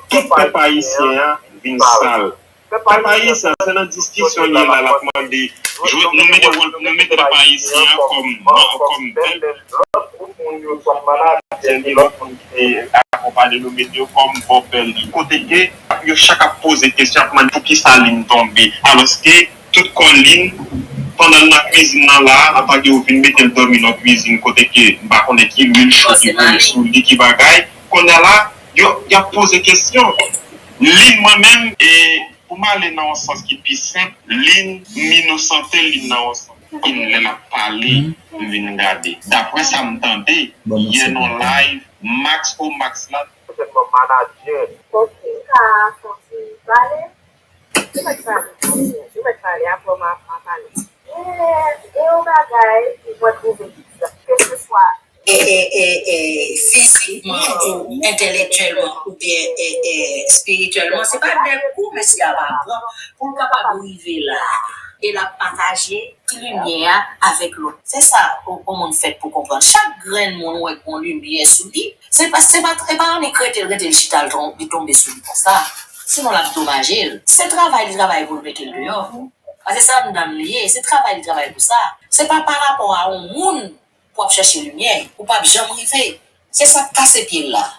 tout pèp ayisyen an vin sal. Pèp ayisyen an, se nan diskisyon li ye la, l ap mande, jwe, nou mete wòl, nou mete pèp ayisyen an kòm, kòm bèl, lòt gwoup moun yo kòm manadjè, lòt moun ki te akonpaye nou, mete yo kòm bòpèl li. Kote ke yo chak ap poze kesyon, ap mande poukisa Lynn tonbe. Alòske tout kò Lynn, pandan l nan kwizin nan la, antanke yo vin mete l dòmi nan kwizin, kote ke m pa konnen ki lwil cho ki boule sou li, ki bagay, kounye a la, yo, y ap poze kesyon. Lynn, mwen menm, e pou m ale nan yon sans ki pi senp, Lynn, m inosante Lynn nan yon sans. Lynn, lè l ap pale, m vin gade. Daprè sa m tande, yè nan live, Max o Max la, se yon manadjè. Fòk ou ka santi pale. Ou mèt pale, ou mèt pale, apre w ma, ma pale. E, e yon bagay ki mwen twouve ki di, ke se swa e, e, e, e, fizikman ou entèlektyèlman oubyen e, e, espirityèlman, se pa de kou mesye a va pran pou l kapab rive la. E l ap pataje ti limyè a avèk lòt. Se sa yon, yon moun fèt pou konprann. Chak grenn moun ou wè k gon limyè sou li, se pa, se pa, se pa annik rete l, rete l chita, l ton-, li tonbe sou li konsa. Sinon, l ap domaje l. Se travay li travay pou l mete l deyò. Paske se anndan l li ye, se travay li travay pou sa. Se pa parapò a yon moun pou w ap chèche limyè, ou p ap janm rive. Se sa k kase pye l la.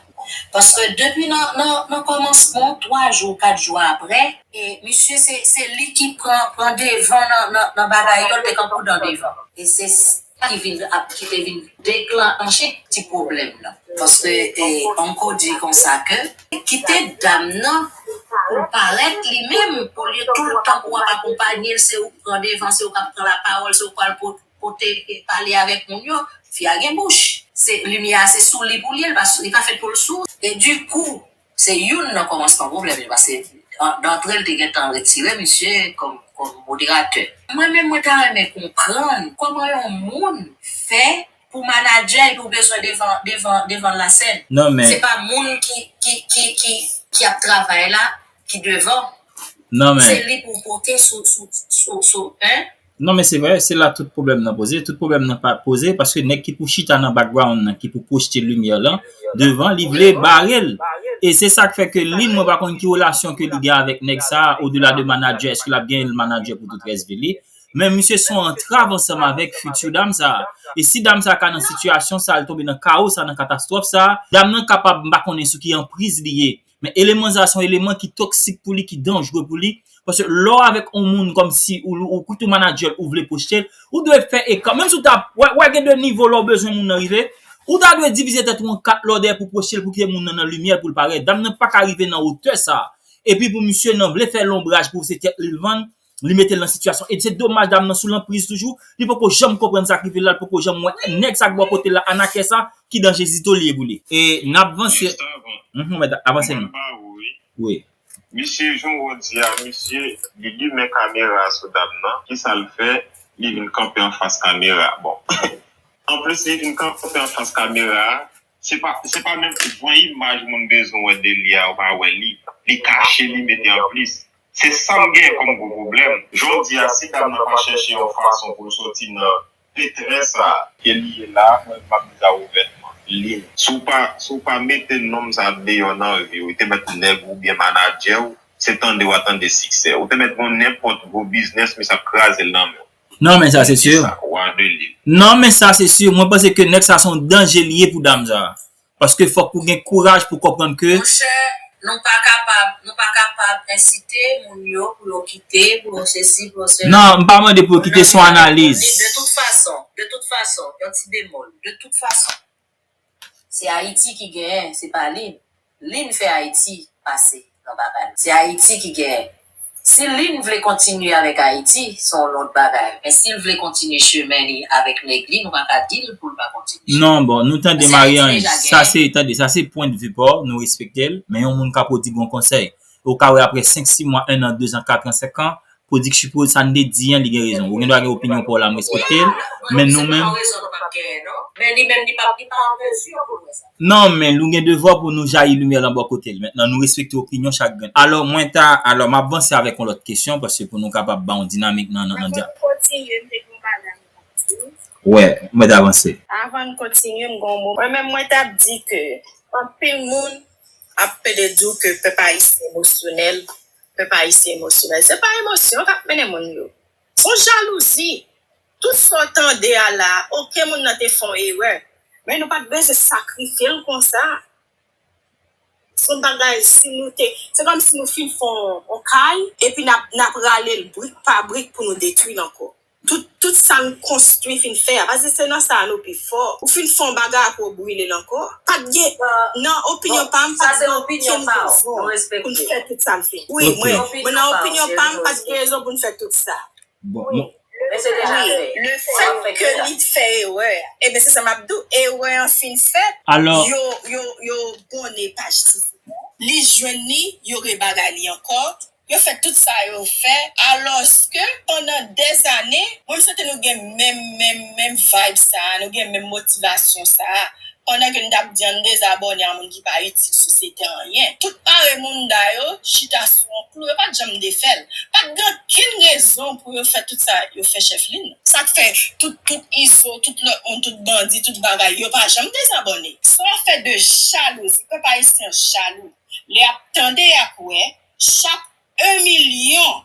Paske depi nan, nan, nan kòmansman, twa jou, kat jou apre, e misye se, se li ki pran, pran devan nan, nan, nan bagay yo, l te kankou dan devan. E se sa ki vin ap, ki te vin deklanche ti pwoblèm nan. Paske, e, Uncle di konsa ke kite dam nan pou l parèt li menm, olye tout tan pou w ap akonpanye l, se ou k pran devan, se ou k ap pran lapawòl, se ou k al pot-, pote, e, pale avèk moun yo, fi a gen bouch. Se, limyè a se sou li pou l ye, li pa sou, li pa fèt pou l sou. E dikou, se youn nan kòmansman pwoblèm yo, paske an, dantre l te gentan retire misye kòm, kòm moderatè. Mwen menm, mwen ta renmen konprann kòman yon moun fè pou manadjè epi w bezwen devan, devan, devan lasèn. Non, men se pa moun ki, ki, ki, ki, ki ap travay la ki devan. Non, men se li pou w pote sou, sou, sou, sou, en? Non, men se vre, se la tout pwoblèm nan poze. Tout pwoblèm nan pa poze, paske nèg ki pou chita nan background nan, ki pou pwochte limyè lan devan, li vle bare l. E se sa k fè ke Lynn, mwen pa konn ki relasyon ke li gen avèk nèg sa, odela de manadjè, èske l ap gen manadjè pou tout rès vi li. Men misye se yon antrav ansanm avèk fiti dam sa. E si dam sa ka nan sitiyasyon sa, l tonbe nan kawo sa, nan katastwòf sa, dam nan kapab, m pa konnen sou ki anpriz li ye. Men eleman sa se yon eleman ki toksik pou li, ki danjre pou li. Paske lè w avèk yon moun kòmsi ou, ou koutou manadjè l, ou vle pwochte l, ou dwe fè ekran. Menm si w ta, wè, wè gen de nivo lè w bezwen moun nan rive, ou ta dwe divize tèt ou an kat lè w dèyè pou pwochte l, pou kite moun nan nan limyè, pou l parèt. Dam nan pa ka rive nan wotè sa. Epi pou misye nan vle fè lonbraj pou se tèt li l vann, li mete l nan sitiyasyon. E se domaj dam nan sou lanpriz toujou, li poko janm konprann sa k rive l la, li poko janm wè nèg sa k bò kote l la, anakè sa, ki danje zito li ye pou li. E n ap vanse. Jis avan. Mhm, mèt, avanse non. Mwen pa ou, wi. Wi. Misye, jan w di a, misye, li limen kamera sou dam nan. Kisa l fè? Li vin kanpe anfas kamera. Bon. Anplis, li vin kanpe anfas kamera a, se pa, se pa menm vrè imaj moun bezwen wè de li a, ou pa wè li. Li kache, li mete anplis. Se sa m gen kòm gwo pwoblèm. Jan w di a, si dam nan pa chèche yon fason pou l soti nan petrè sa ke li ye la, mwen m ap di sa ouvètman. Lynn, si w pa, si w pa mete nonm sa deyò nan vi w, li te mèt nèg ou byen manadjè w, se tande w a tande siksè. Ou te mèt gon nenpòt gwo biznis, misye ap kraze l nan men w. Non, men sa se si. Sa, wa de lil. Non, men sa se si. Mwen panse ke nèg sa se yon danje li ye pou dam sa. Paske fòk ou gen kouraj pou konprann ke. Monchè, nou pa kapab, nou pa kapab ensite moun yo pou yo kite, pou yo sesi, pou yo sela. Non, m pa mande pou yo kite, se yon analiz. De tout fason, de tout fason, yon ti bemòl, de tout fason, se Ayiti ki genyen, se pa Lynn. Lynn fè Ayiti pase nan bagay. Se Ayiti ki genyen. Si Lynn vle kontinye avèk Ayiti, se yon lòt bagay. Men si l vle kontinye chemen li avèk nèg li, nou pa ka di l pou l pa kontinye. Non, bon, nou tande Marie-Ange. Sa se, tande, sa se pwen de vi pa w, nou respekte l. Men yon moun ka pwodigue yon konsèy. Ou ka wè apre senk, sis mwa, en an, de zan, kat an, senk an, pwodigue, sipoze sa n te di an, li gen rezon. Ou gen dwa gen opinyon pa w la, m respekte l. Men nou menm. Men li menm, li pa, li pa an mezi pou l wè sa. Non, men nou gen devwa pou nou jayi limyè lan bò kote l. Mentnan, nou respekte opinyon chak grenn. Alò, mwen ta, alò, m ap vanse avèk yon lòt kesyon, paske pou nou kapab ba yon dinamik nan, nan, nan dya. Kontinye, m te gen yon bagay mwen t ap di. Wè, mwen ta vanse. Avan n kontinye, m gen yon mo. Mwen menm, mwen t ap di ke anpil moun ap pede di w ke pèp ayisyen emosyonèl, pèp ayisyen emosyonèl. Se pa emosyon k ap mennen moun yo. Se yon jalouzi. Tout sa w tande a la, oke, moun nan te fè yon erè. Men nou pa t bezwen sakrifye l konsa. Se yon bagay, si nou te, se kòmsi nou fin fè yon, yon kay, epi n ap, n ap rale l brik pa brik pou nou detwi l ankò. Tout, tout sa n konstwi fin fè a, paske se nan sa a nou pi fò. Ou fin fè yon bagay, apre w brile l ankò. Pa t gen, nan opinyon pa m, pa t gen okenn rezon pou n fè tout sa n fè. Wi, mwen, mwen nan opinyon pa m, pa t gen rezon pou n fè tout sa. Bon, mwen, Men se deja fè. Le fèt ke li t fè erè, ebyen se sa m ap di w, erè an fin fèt, alò, yo, yo, yo bonnen paj T V a, li jwenn li, yo rebagay li ankò, yo fè tout sa yo fè, alòske pandan dèzane, mwen m santi nou gen menm, menm, menm vibe sa a, nou gen menm motivasyon sa a. Pandan ke n t ap di ann dezabòne a moun ki pa itil sosyete anyen. Tout mare mounda yo chita sou yon klou, yo pa t janm defè l. Pa t gen okenn rezon pou yo fè tout sa yo fè chèf Lynn. Sa k fè tout, tout izo, tout lòt moun, tout bandi, tout bagay, yo pa janm dezabòne. Se yon afè de jalouzi, pèp ayisyen jalou. Lè y ap tande, y ap wè, chak en milyon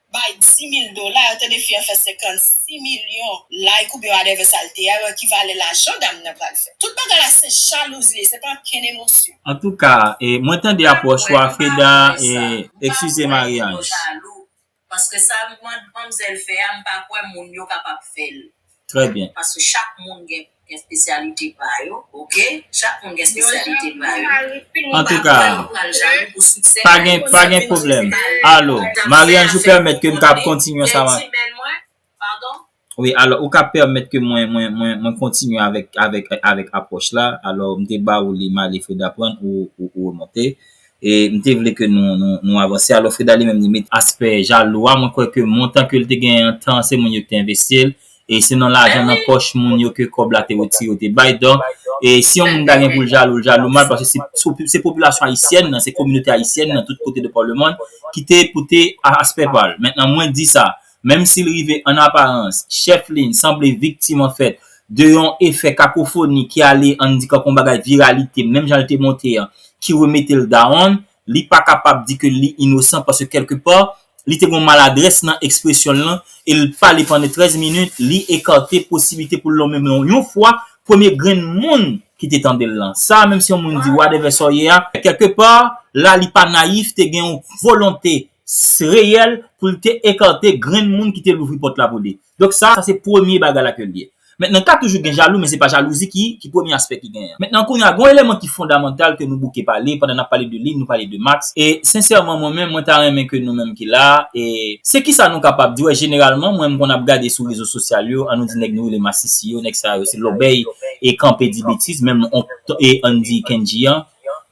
bay dis mil dola, yo tande fi an fè senkannsis milyon like oubyen whatever sa l te a, yo wè ki valè lajan dam nan pral fè. Tout bagay la se jalouzi, se pa okenn emosyon. Antouka, e, mwen tande apwòch ou a, Freda, e, eskize Marie-Ange. Paske sa manmzèl fè a, m pa kwè moun yo kapab fè l. Trè byen. Paske chak moun gen, gen espesyalite pa yo, oke? Chak moun gen espesyalite pa yo. Antouka, Yo pral jalou pou siksè. Pa gen, pa gen pwoblèm. Alo, Marie-Ange, ou pèmèt ke m kab kontinye sa, Ti bèl mwen, padon? Wi, alò, ou ka pèmèt ke mwen, mwen, mwen, mwen kontinye avèk, avèk, avèk apwòch la. Alò, m te ba ou li, m ale Freda pran, ou, ou, ou remonte. E m te vle ke nou, nou, nou avanse. Alò, Freda li menm, li met aspè jalou a. Mwen kwè ke montan ke l te genyen an tan, se moun yo ki te envesti l. E se nan lajan nan pòch moun yo ke kòb la te retire, yo te bay. Donk, e si yon moun ta gen pou l jalou, l jalou mal, paske se, se, se popilasyon ayisyèn nan, se kominote ayisyèn nan, tout kote de par le monde, ki te pote a-, aspè pa l. Mentnan, mwen di sa, menm si l rive an aparans, chèf Lynn sanble viktim, anfèt, de yon efè kakofoni ki ale, ann di, kankou yon bagay viralite, menm jan l te monte an, ki remete l dawonn, li pa kapab di ke li inosan, paske kèlkepa, li te gen yon maladrès nan ekspresyon l lan, e l pale pandan trèz minit, li ekate posiblite pou l lonmen men yon fwa, premye grenn moun ki te tande l lan. Sa, menm si yon moun di whatever sa w ye a, kèlkepa, la, li pa nayif, te gen yon volonte s-, reyèl pou l te ekate grenn moun ki te louvri pòt la pou li. Donk sa, sa se premye bagay la ke l ye. Mentnan, ka toujou gen jalou, men se pa jalouzi ki, ki premye aspè ki genyen. Mentnan, kounye a, gen yon eleman ki fondamantal ke nou bouke pale, pandan n ap pale de Lynn, nou pale de Max. E, sensèman, mwen menm, mwen ta renmen ke nou menm ki la, e, se kisa nou kapab di, wè, jeneralman, mwen, m konn ap gade sou rezo sosyal yo, an nou di nèg nou rele masisi yo, nèg sa yo, se lòbèy e kanpe di betiz, menm on, e ann di Kendji an.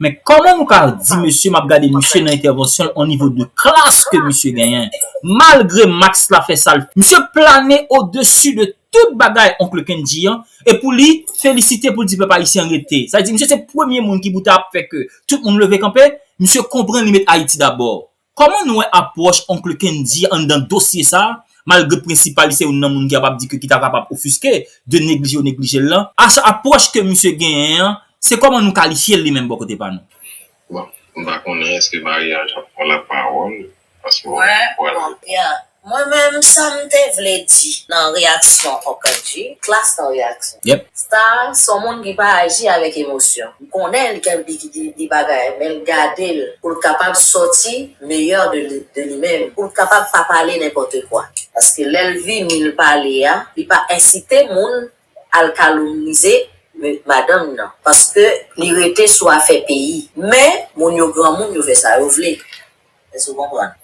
Men kòman nou ka di, mesye, m ap gade misye nan entèvansyon l, on nivo de klas ke misye genyen. Malgre Max la fè sa l, misye plane odesi de tout bagay Oncle Kendji an, e pou li felisite, pou l di pèp ayisyen rete. Sa vle di, misye se premye moun ki pou ta ap fè ke tout moun leve kanpe, misye konprann li met Ayiti dabò. Kòman nou wè apwòch Oncle Kendji anndan dosye sa, malgre prensipal li se youn nan moun ki kapab di ke ki ta kapab ofiske de neglije yo neglije l lan, a-, apwòch ke misye genyen an, se kòman nou kalifye l li menm bò kote pa nou? Bon, m pa konnen èske Marie-Ange ap pran lapawòl, paske mwen menm, bon, yeah. Mwen menm, sa m te vle di nan reyaksyon Oncle Kendji, klas nan reyaksyon. Yep. Sa, se yon moun ki pa aji avèk emosyon. M konnen li, li, li, li bagay, men l gade l pou l kapab sòti meyè de li, de li menm, pou l kapab pa pale nenpòt kwa. Paske lè l vini, l pale a, li pa ensite moun al kalomnize me-, madanm nan. Paske li rete sou afè peyi. Men, moun yo granmoun, yo fè sa yo vle. Èske w konprann?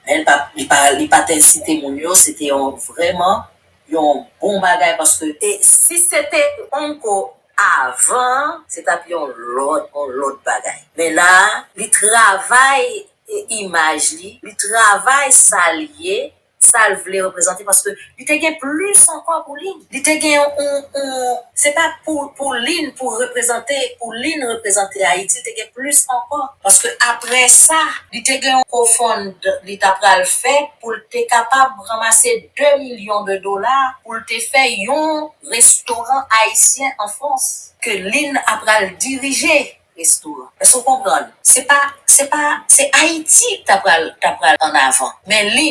Men li pa, li pa, li pa t ensite moun yo, se te yon vrèman yon bon bagay paske e si se te Onko avan, se t ap yon lòt, yon lòt bagay. Men la, li travay e imaj li, li travay sa l ye, sa l vle reprezante, paske li te gen plis ankò pou li. Li te gen yon, yon, yon se pa pou, pou li, pou reprezante, pou li reprezante Ayiti, li te gen plis ankò. Paske apre sa, li te gen yon co-fund, li ta pral fè pou l te kapab ranmase de milyon de dola pou l te fè yon restoran ayisyen an Frans, ke li apral dirije restoran. Èske w konprann? Se pa, se pa, se Ayiti k ta pral, ta pral an avan. Men li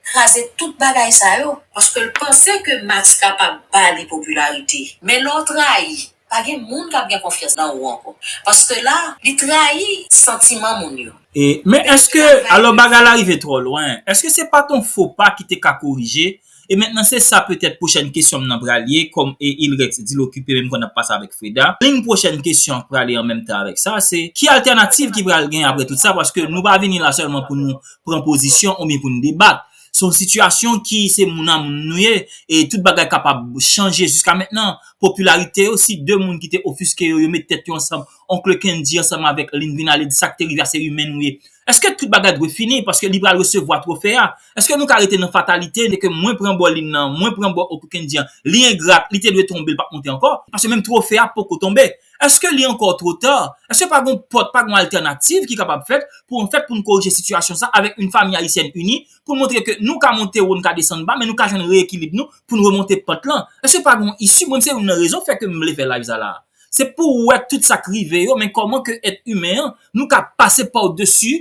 kraze tout bagay sa yo, paske l panse ke Max kapab ba li popilarite. Men lè w trayi, pa gen moun k ap gen konfyans nan ou ankò. Paske la, li trayi santiman moun yo. E, men èske, alò bagay la rive twò lwen, èske se pa t yon fo pa ki te ka korije? E mentnan, se sa petèt pwochèn kesyon m nan pral ye, kòm e Ilrex di l okipe, menm jan n ap pase avèk Freda. Liy pwochèn kesyon an prale an menm tan avèk sa, se ki altènativ ki pral gen apre tout sa, paske nou pa vini la sèlman pou nou pran pozisyon oubyen pou n debat. Se yon sitiyasyon ki se moun a moun nou ye, e tout bagay kapab chanje jiska mentnan. Popilarite yo, si de moun ki te ofiske yo, yo met tèt yo ansanm, Oncle Kendji ansanm avèk Lynn vin ale di sa k te rive a se imen nou ye. Èske tout bagay dwe fini? Paske li pral resevwa twofe a. Èske nou ka rete nan fatalite de ke mwen pran bò Lynn nan, mwen pran bò Oncle Kendji an, li engra, li te dwe tonbe, li p ap monte ankò? Paske menm twofe a poko tonbe. Èske li ankò twò ta? Èske pa gon pòt, pa gon altènativ ki kapab fèt pou, anfèt, pou n korije sitiyasyon sa avèk yon fanmi ayisyèn ini, pou n montre ke nou ka monte wo, n ka desann ba, men nou ka jwenn reyekilib nou pou n remonte pant lan? Èske pa gon isi? Mwen, se youn nan rezon fè ke m vle fè live sa la. Se pou w wè tout sa k rive yo, men kòman ke èt imen an, nou ka pase pa desi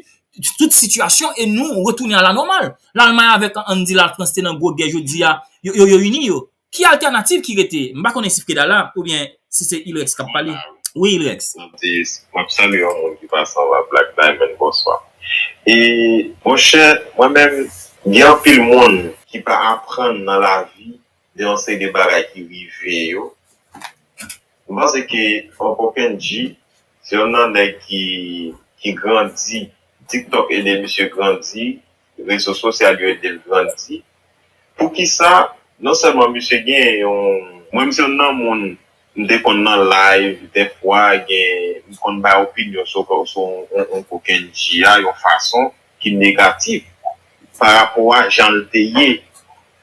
tout sitiyasyon e nou retounen a la nòmal. Lalmay avèk, ann di, Lafrans te nan gwo gè jodi a, yo, yo, yo ini yo. Ki altènativ ki rete? M pa konnen si Freda la, oubyen si se Ilrex k ap pale. Wi, Ilrex. M ap salye yon moun ki pase anba Black Diamond, bonswa. E, monchè, mwen menm, gen anpil moun ki pa aprann nan lavi de yon seri de bagay ki rive yo. M panse ke Oncle Kendji, se youn nan nèg ki, ki grandi. TikTok ede misye grandi, rezo sosyal yo ede l grandi. Poukisa? Non sèlman misye gen yon, mwen, m se youn nan moun, m te konn nan live, dèfwa, gen, m konn bay opinyon sou, sou on, on, Oncle Kendji a, yon fason ki negatif pa rapò a jan l te ye,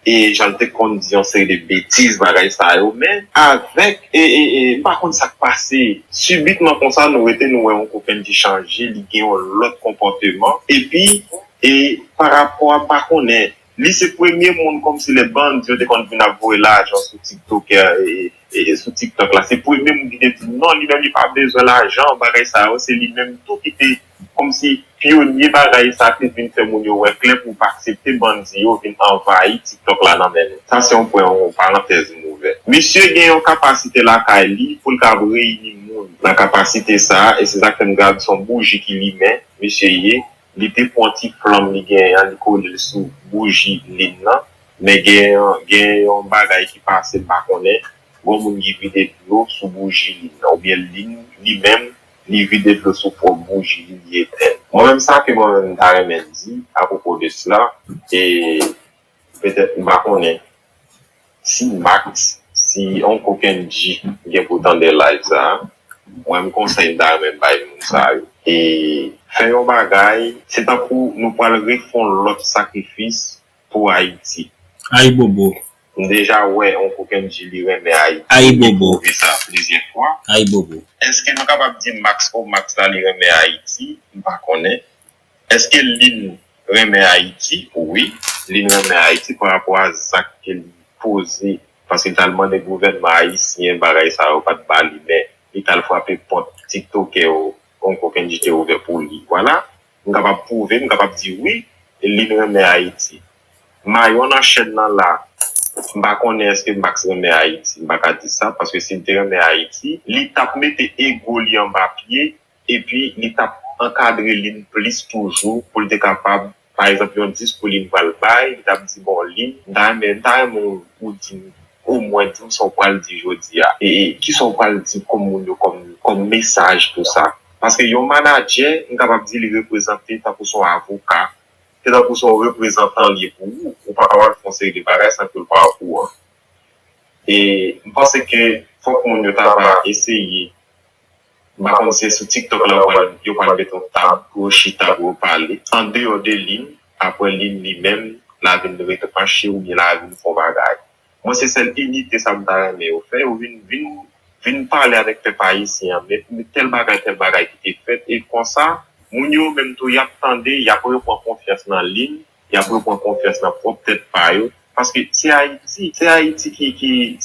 e jan l te konn di yon seri de betiz, bagay sa yo, men avèk, e, e, e, m pa konn sa k pase, sibitman konsa, nou rete, nou wè Oncle Kendji chanje, li gen yon lòt konpòteman, epi, e, pa rapò a, m pa konnen, li se premye moun kòmsi lè bandi yo te konn vin ap voye lajan sou TikTok, e, e, e, sou TikTok la, se premye moun ki te di non, li menm li pa bezwen lajan, bagay sa yo, se li menm tou ki te kòmsi pyonye bagay sa te vin fè moun yo wè klè pou pa aksepte bandi yo vin anvayi TikTok la nan men nou. Sa se yon pwen, yon parantèz m ouvè. Misye gen yon kapasite lakay li pou l kab reyini moun nan kapasite sa, e se sa k fè m gad se yon bouji ki limen misye ye. Li te pran ti flanm li genyen an, li kole l sou bouji Lynn nan. Men gen, gen yon bagay ki pase, m pa konnen. Gon moun ki vide dlo sou bouji Lynn nan, oubyen Lynn li menm, li vide dlo sou pwòp bouji li, li etenn. Mwen menm, sa ke mwen menm m ta renmen di apwopo de sela, e petèt, m pa konnen si Max, si Oncle Kendji gen pou tande live sa a, mwen, m konsèy m ta renmen bay moun sa yo. E fè yon bagay, se tankou nou pral refè yon lòt sakrifis pou Ayiti. Ayibobo. M deja wè Oncle Kendji li renmen Ayiti. Ayibobo. Li pwouve sa plizyè fwa. Ayibobo. Èske nou kapab di Max, o, Max la li renmen Ayiti? M pa konnen. Èske Lynn renmen Ayiti? Wi, Lynn renmen Ayiti pa rapò a zak ke li poze. Paske li t al mande gouvènman ayisyen, bagay sa yo pa t ba li, men li t al frape pòt tiktokè yo, Oncle Kendji te ouvè pou li. Vwala, m kapab pwouve, m kapab di wi, Lynn renmen Ayiti. Mayon nan chèn nan la, m pa konnen èske Max renmen Ayiti, m pa ka di sa, paske si l te renmen Ayiti, li t ap mete ego li anba pye, epi li t ap ankadre Lynn plis toujou pou l te kapab, pa egzanp, yon dis pou Lynn pral bay, li t ap di, bon, Lynn, m ta renmen, m ta renmen ou di m omwen, di m sa w pral di jodi a, e, e kisa w pral di kòm moun yo, kòm, kòm mesaj, tou sa. Paske yon manadjè, m kapab di li reprezante tankou se yon avoka, se tankou se yon reprezantan l ye pou ou. Ou pa ka pral fè yon seri de bagay san ke l pa okouran. E m panse ke fòk moun yo ta va eseye, m pa konn si se sou TikTok la yo pral, yo pral mete yon tab pou yo chita, pou yo pale. Andeyò de Lynn, apre Lynn li menm, l a vin rete panche oubyen l a vin fè yon bagay. Mwen se sèl inite sa m ta renmen yo fè, yo vin, vin, vin pale avèk pèp ayisyen an, men, men tèl bagay, tèl bagay ki te fèt, e konsa, moun yo menm tou, y ap tande, y ap reprann konfyans nan Lynn, y ap reprann konfyans nan pwòp tèt pa yo, paske se Ayiti, se Ayiti ki, ki,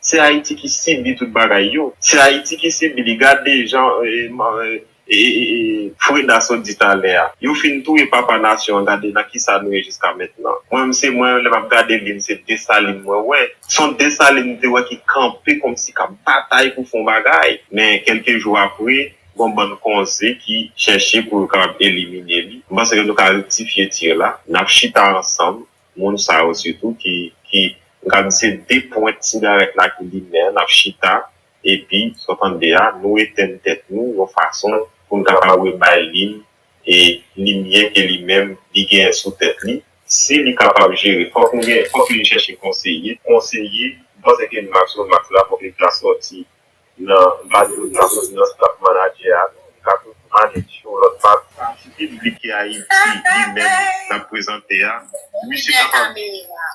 se Ayiti ki sibi tout bagay yo. Se Ayiti ki sibi li. Gade jan, e, ma- e, e, e, Freda sot di talè a. Yo fin touye papa nasyon an, gade nan kisa nou ye jiska mentnan. Mwen menm se mwen, lè m ap gade Lynn, se Desalin mwen wè. Se yon Desalin m te wè ki kanpe kòmsi k ap batay pou fè yon bagay. Men kèlke jou apre, gon bann konze ki chèche pou yo kapab elimine li. M panse ke nou ka rektifye tir la. N ap chita ansanm, moun sa yo sitou ki, ki, m ka di se de pwent sigarèt la ki limen an, n ap chita, epi, sa w tande a, nou etenn tèt nou yon fason pou n kapab rebay Lynn e limyè ke li menm li genyen sou tèt li. Si li kapab jere, fòk nou gen, fòk li chèche konseye, konseye, m panse ke Max Max la, fòk li ta sòti nan, m pa di pou l ta sòti nan staf manadjè a, non, li ka toujou manage yon lòt pati. Pati piblik ki Ayiti, li menm, l ap prezante a, misye kapab,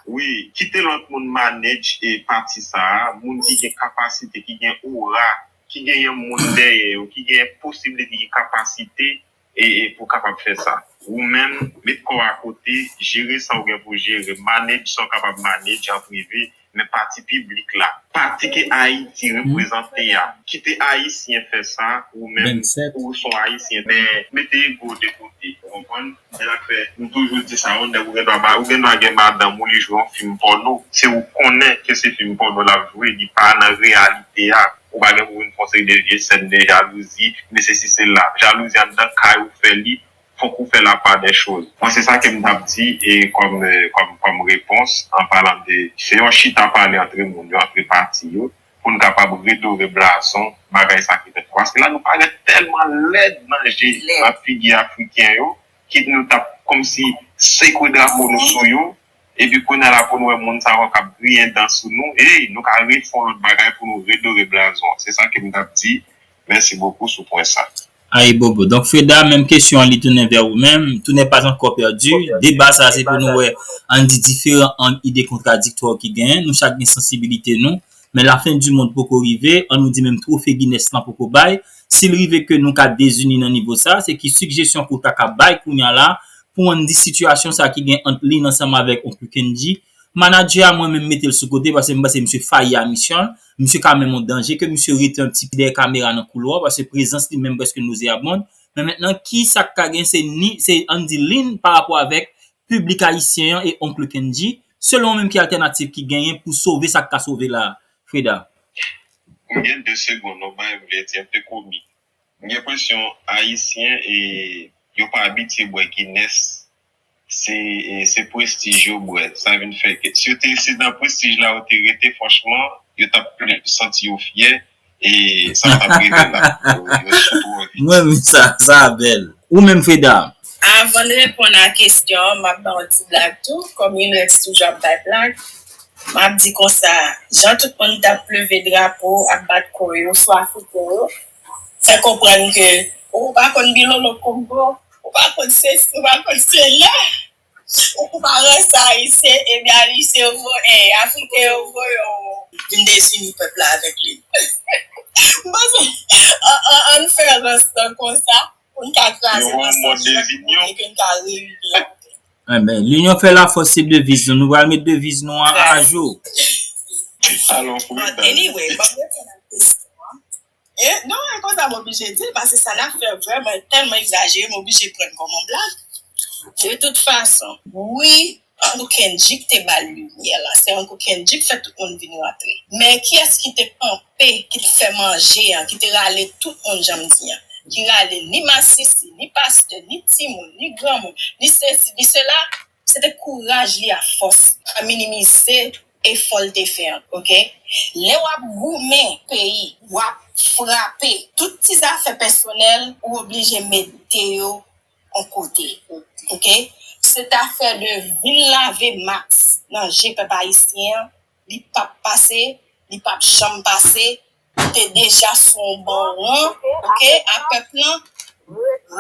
wi, kite lòt moun manage e pati sa a, moun ki gen kapasite, ki gen ora, ki gen yon moun dèyè yo, ki gen posiblite, ki gen kapasite, e, e pou kapab fè sa. Ou menm, met kò w akote, jere sa w gen pou jere, manage sa w kapab manage an prive, men pati piblik la, pati ke Ayiti reprezante a, kite Ayisyen fè sa, ou menm, ou se yon Ayisyen, men mete ego w de kote, ou konprann? Se sa k fè, m toujou di sa, yon nèg ou gen dwa, ou gen dwa gen madanm ou, li jwe yon fim pòno, se ou konnen ke se fim pòno l ap jwe, li pa nan reyalite a. Ou pa gen pou vin fè yon seri de vye sèn de jalouzi, men sesi sela. Jalouzi anndan kay ou fè li, fòk ou fè la part des choses. Mwen, se sa ke m t ap di, e kòm, e, kòm, kòm repons, an palan de, se yon chita pale antre moun yo, antre pati yo, pou n kapab redore blazon bagay sa ki fèt la. Paske la, nou parèt tèlman lèd nan je, nan figi Afriken yo, ki nou t ap kòmsi sekwe drapo nou sou yo, epi kounye a la pou nou wè moun sa yo k ap griyen dan sou nou, ey, nou ka refè yon lòt bagay pou nou redore blazon an. Se sa ke m t ap di. Mèsi bokou sou pwen sa. Ayibobo. Donk, Freda, menm kesyon an, li tounen vè ou menm. Tout n'est pas encore perdu. Deba sa, se pou nou wè, ann di, diferan ann ide kontradiktwa ki genyen. Nou chak gen sansibilite nou. Men lafen di mond poko rive. Ann nou di menm twofe Guinness lan poko bay. Si l rive ke nou ka dezini nan nivo sa, se ki sigjesyon ke w ta ka bay kounye a la pou ann di sitiyasyon sa ki gen ant Lynn ansanm avèk Oncle Kendji? Manadjè a, mwen menm, mete l sou kote, paske m panse misye fayi a misyon l. Misye ka menm yon danje ke misye rete yon ti pè dèyè kamera nan koulwa, paske prezans li menm prèske nozeyabonn. Men mentnan, ki sa k ka gen, se ni, se ann di Lynn pa rapò avèk piblik ayisyen an e Oncle Kendji, selon ou menm, ki altènativ ki genyen pou sove sa k ka sove la, Freda? M gen de segonn, non, bagay m vle di, m te komi. M gen enpresyon Ayisyen, e, yo pa abitye bwè Guinness. Se, e, se prestij yo bwè. Sa vin fè ke, si yo te, se nan prestij la yo te rete, franchman, yo t ap plis santi yo fyè, e sa t ap rive la. Yo, yo sou twò vit. Mwen, men sa, sa bèl. Ou menm, Freda? Avan n reponn a kesyon an, m ap ba yon ti blag tou. Kòm Inex toujou ap bay blag, m ap di konsa, jan tout moun t ap leve drapo, ap bat kò yo, sou Afriken yo, fè konprann ke ou pa konn Bilolo Kongo, ou pa konn sesi, ou pa konn sela, ou pa ranse Ayisyen, ebyen Ayisyen yo voye, Afriken yo voye w vin dezini pèp la avèk li. M panse, an, an, ann fè rans lan konsa, pou n ka kraze l ansanm, chak kote ke n ka reyini an. Enben, l'union fait la force, se deviz nou. Nou pral met deviz nou an ajou. Alò, Freda. Anyway, ban m reponn a kesyon an. E, non, e konsa m oblije di l, paske sa n ap fè vrèman tèlman egzajere, m oblije pran l kòm yon blag. De tout fason, wi, Uncle Kendji k te ba l limyè la. Se Uncle Kendji k fè tout moun vin rantre. Men kiyès ki te kanpe, ki te fè manje an, ki te rale tout moun, jan m di an? Ki rale ni masisi, ni pastè, ni timoun, ni granmoun, ni sesi, ni sela? Se te kouraj li a fòs, pa minimize efò l te fè an, oke? Lè w ap goumen peyi, w ap frape, tout ti zafè pèsonèl, ou oblije mete yo yon kote, oke? So, Sèt afè de vin lave Max nan je pèp ayisyen an, li p ap pase, li p ap janm pase, li te deja sou yon bon ran, oke, a pèp lan,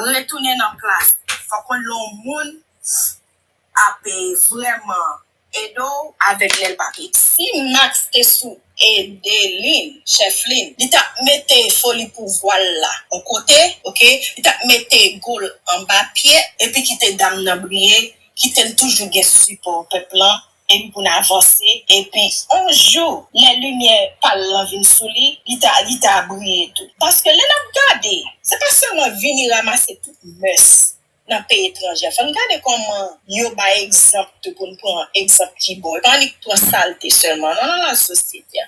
retounen nan plas. Fòk konn lè yon moun ap vrèman ede w avèk lè l pa pe. Si Max te sou ede Lin, chèf Lin, li t ap mete foli pouvwa l la yon kote, oke? Li t ap mete goal anba pye, epi kite dam nan briye, kite l toujou gen sipò pèp lan, epi pou n avanse, epi yon jou, lè limyè pa l lan vin sou li, li ta, li ta briye tou. Paske lè n ap gade, se pa sèlman vini ranmase tout mès nan peyi etranjè. Fò n gade kòman yo bay egzanp tou pou n pran egzanp ki bon. E pa annik pran salte sèlman, non, nan, nan sosyete a.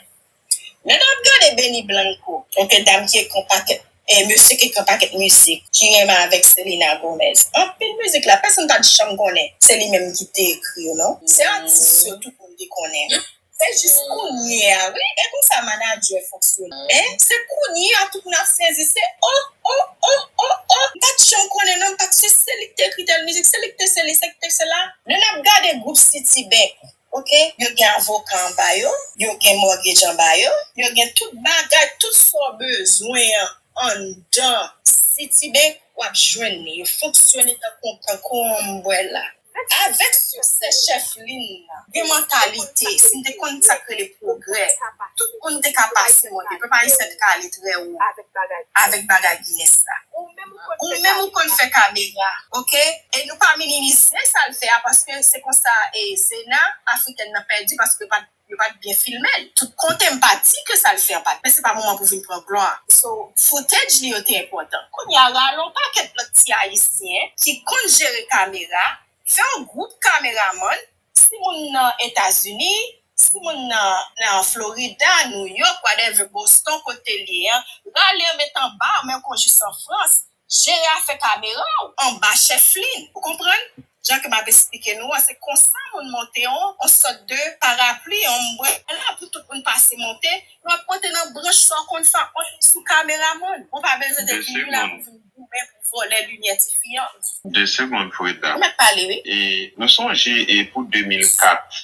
Lè n ap gade Benny Blanco, yon dam ki ekri yon pakèt, e mesye ki ekri yon pakèt mizik, ki renmen avèk Selena Gomez. Anpil mizik la, pèsonn pa t janm konnen se li menm ki te ekri yo, non. Se atis yo tout moun te konnen. Se jis kounye a, wi. E konsa manadjè fonksyone. En, se kounye a tout moun ap sezi, se o, o, o, o, o. M pa t janm konnen non, m pa t si se li k te ekri tèl mizik, se li k te se li, se li k te se la. Lè n ap gade gwoup Citibank, oke? Yo gen avoka anba yo, yo gen mortgage anba yo, yo gen tout bagay, tout sa w bezwen an anndan Citibank, w ap jwenn li. Yo fonksyone tankou, tankou yon umbrella. Avèk siksè chèf Lin nan, gen mantalite, si n te konn sa k rele pwogrè, tout moun te ka pase monte, pèp ayisyen te ka ale trè wo avèk bagay Guinness la. Ou menm ou konn fè kamera, oke? E nou pa minimize sa l fè a, paske se konsa e Zena Afrikèn nan pèdi, paske yo pa t, yo pa t byen filme l. Tout kote m pa di ke sa l fè an pa t, men se pa moman pou vin pran glwa. So, footage li yo te enpòtan. Kounye a, rale yon pakèt lòt ti ayisyen ki konn jere kamera, fè yon gwoup kameramann, si moun nan Etazini, si moun nan, nan Florida, New York, whatever, Boston, kote l ye an, rale yo met anba men w kon jis an Frans, jere afè kamera w anba chèf Lin. Ou konprann? Jan ke m ap esplike nou an, se konsa moun monte yon, yon sòt de parapli, yon ombrela pou tout moun pase monte. Yo ap monte nan branch sa w konn sa w konn sou kameramann. Ou pa bezwen te vini la pou vin goumen pou vòlè limyè ti fi an. De segonn, Freda. Ou mèt pale, wi. E nou sonje, e pou de mil kat,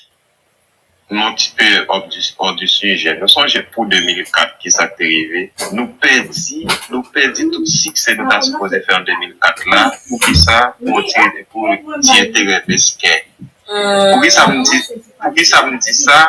nou ti pe hors du, hors du sujet. Nou sonje pou de mil kat, ki sa k te rive? Nou pèdi, nou pèdi tout siksè nou ta sipoze fè an de mil kat la. Poukisa? Pou ti, pou ti enterè meskè. Poukisa m di, poukisa m di sa?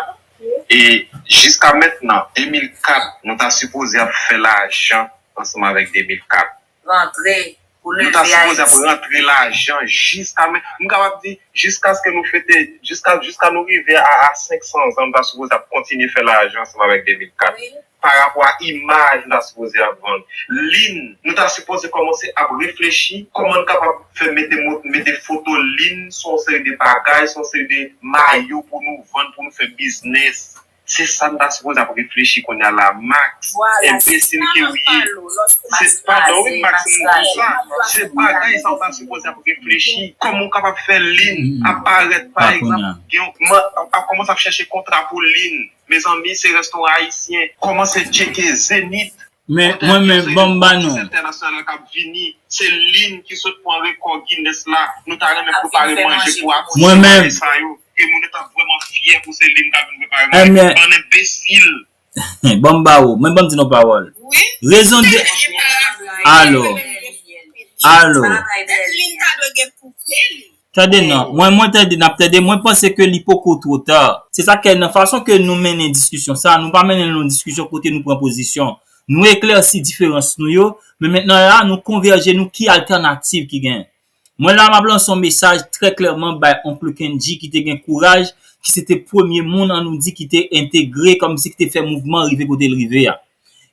E jiska mentnan, de mil kat, nou ta sipoze ap fè lajan ansanm avèk de mil kat. Rantre, pou leve Ayiti. Nou ta sipoze ap rantre lajan jiska men, m kapab di, jiskaske nou fete, jiska, jiska nou rive a, a senk san zan, nou ta sipoze ap kontinye fè lajan ansanm avèk de mil kat. Wi. Pa rapò a imaj nou ta sipoze ap vann. Lin, nou ta sipoze kòmanse ap reflechi kòman n kapab fè mete mo-, mete foto Lin sou yon seri de bagay, sou yon seri de mayo pou nou vann, pou nou fè biznès. Se sa n ta sipoze ap reflechi kounye a la, Max. Enbesil ke w ye. Se, padon wi, Max, m di sa. Se bagay sa w ta sipoze ap reflechi. Kòman w kapab fè Lin ap parèt, pa egzanp, gen yon, ap kòmanse ap chèche kontra pou Lin. Mezanmi, se restoran ayisyen. Kòmanse tcheke Zenith. Men, mwen menm, ban m ba nou. Entènasyonal k ap vini, se Lin ki sot pran rekò Guinness la. Nou ta renmen prepare manje pou atis sa yo. E moun yo t ap vrèman fyè pou se Lin k ap vin prepare manje. Bann enbesil. Ban m ba ou, men ban m di nou pawòl. Rezon de, alo, alo. Tande non, mwen, mwen tande, n ap tande, mwen panse ke li poko two ta. Se sa k fè nan fason ke nou mennen diskisyon sa, nou pa mennen l nan yon diskisyon kote nou pran pozisyon. Nou eklèsi diferans nou yo, men mentnan la, nou konvèje nou ki altènativ ki gen. Mwen la, m ap lanse yon mesaj trè klèman bay Oncle Kendji ki te gen kouraj, ki se te premye moun, an nou di, ki te entegre, kòmsi ki te fè mouvman rive kote l rive a.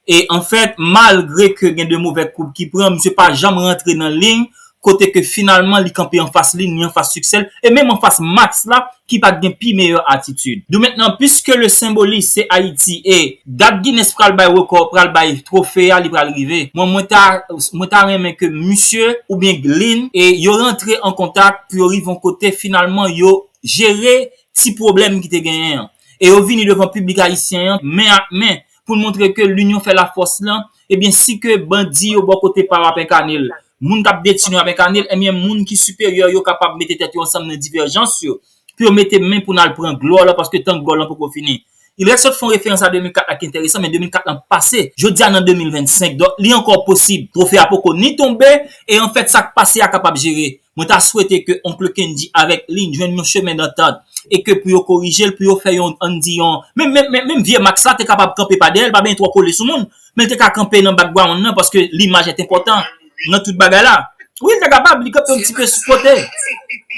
E anfèt, malgre ke gen de movè kout ki pran, misye pa janm rantre nan liy kote ke finalman li kanpe anfas liy, li anfas siksè l, e menm anfas Max la, ki pa t gen pi meyè atitid. Donk mentnan, puiske le symboliste se Ayiti e dat Guinness pral bay rekò, pral bay twofe a, li pral rive. Mwen, mwen ta, mwen ta renmen ke misye oubyen Lin e yo rantre an kontak pou yo rive yon kote finalman yo jere ti pwoblèm ki te genyen an. E yo vini devan piblik ayisyen an, men ak men, pou l montre ke linyon fè lafòs lan, ebyen, si ke bandi yo bò kote pa yo ap enkane l, moun k ap detwi nou ap enkane l, ebyen, moun ki siperyè yo kapab mete tèt yo ansanm nan divèjans yo, pou yo mete men pou n al pran glò lan, paske tan glò lan poko fini. Ilèk sot fè yon referans a de mil kat la ki enteresan, men de mil kat lan pase. Jodi a nan de mil vennsenk, donk li ankò posib. Twofe a poko ni tonbe, e anfèt sa k pase a kapab jere. Mwen ta swete ke Oncle Kendji avèk Lynn jwenn yon chemen dantant, e ke pou yo korije l, pou yo fè yon, ann di yon, menm, menm, menm, menm vye Max la te kapab kanpe pa dèyè l, pa bezwen twò kole sou moun, men l te ka kanpe nan background nan, paske limaj est important nan tout bagay la. Wi, l te kapab, li kanpe yon ti pe sou kote.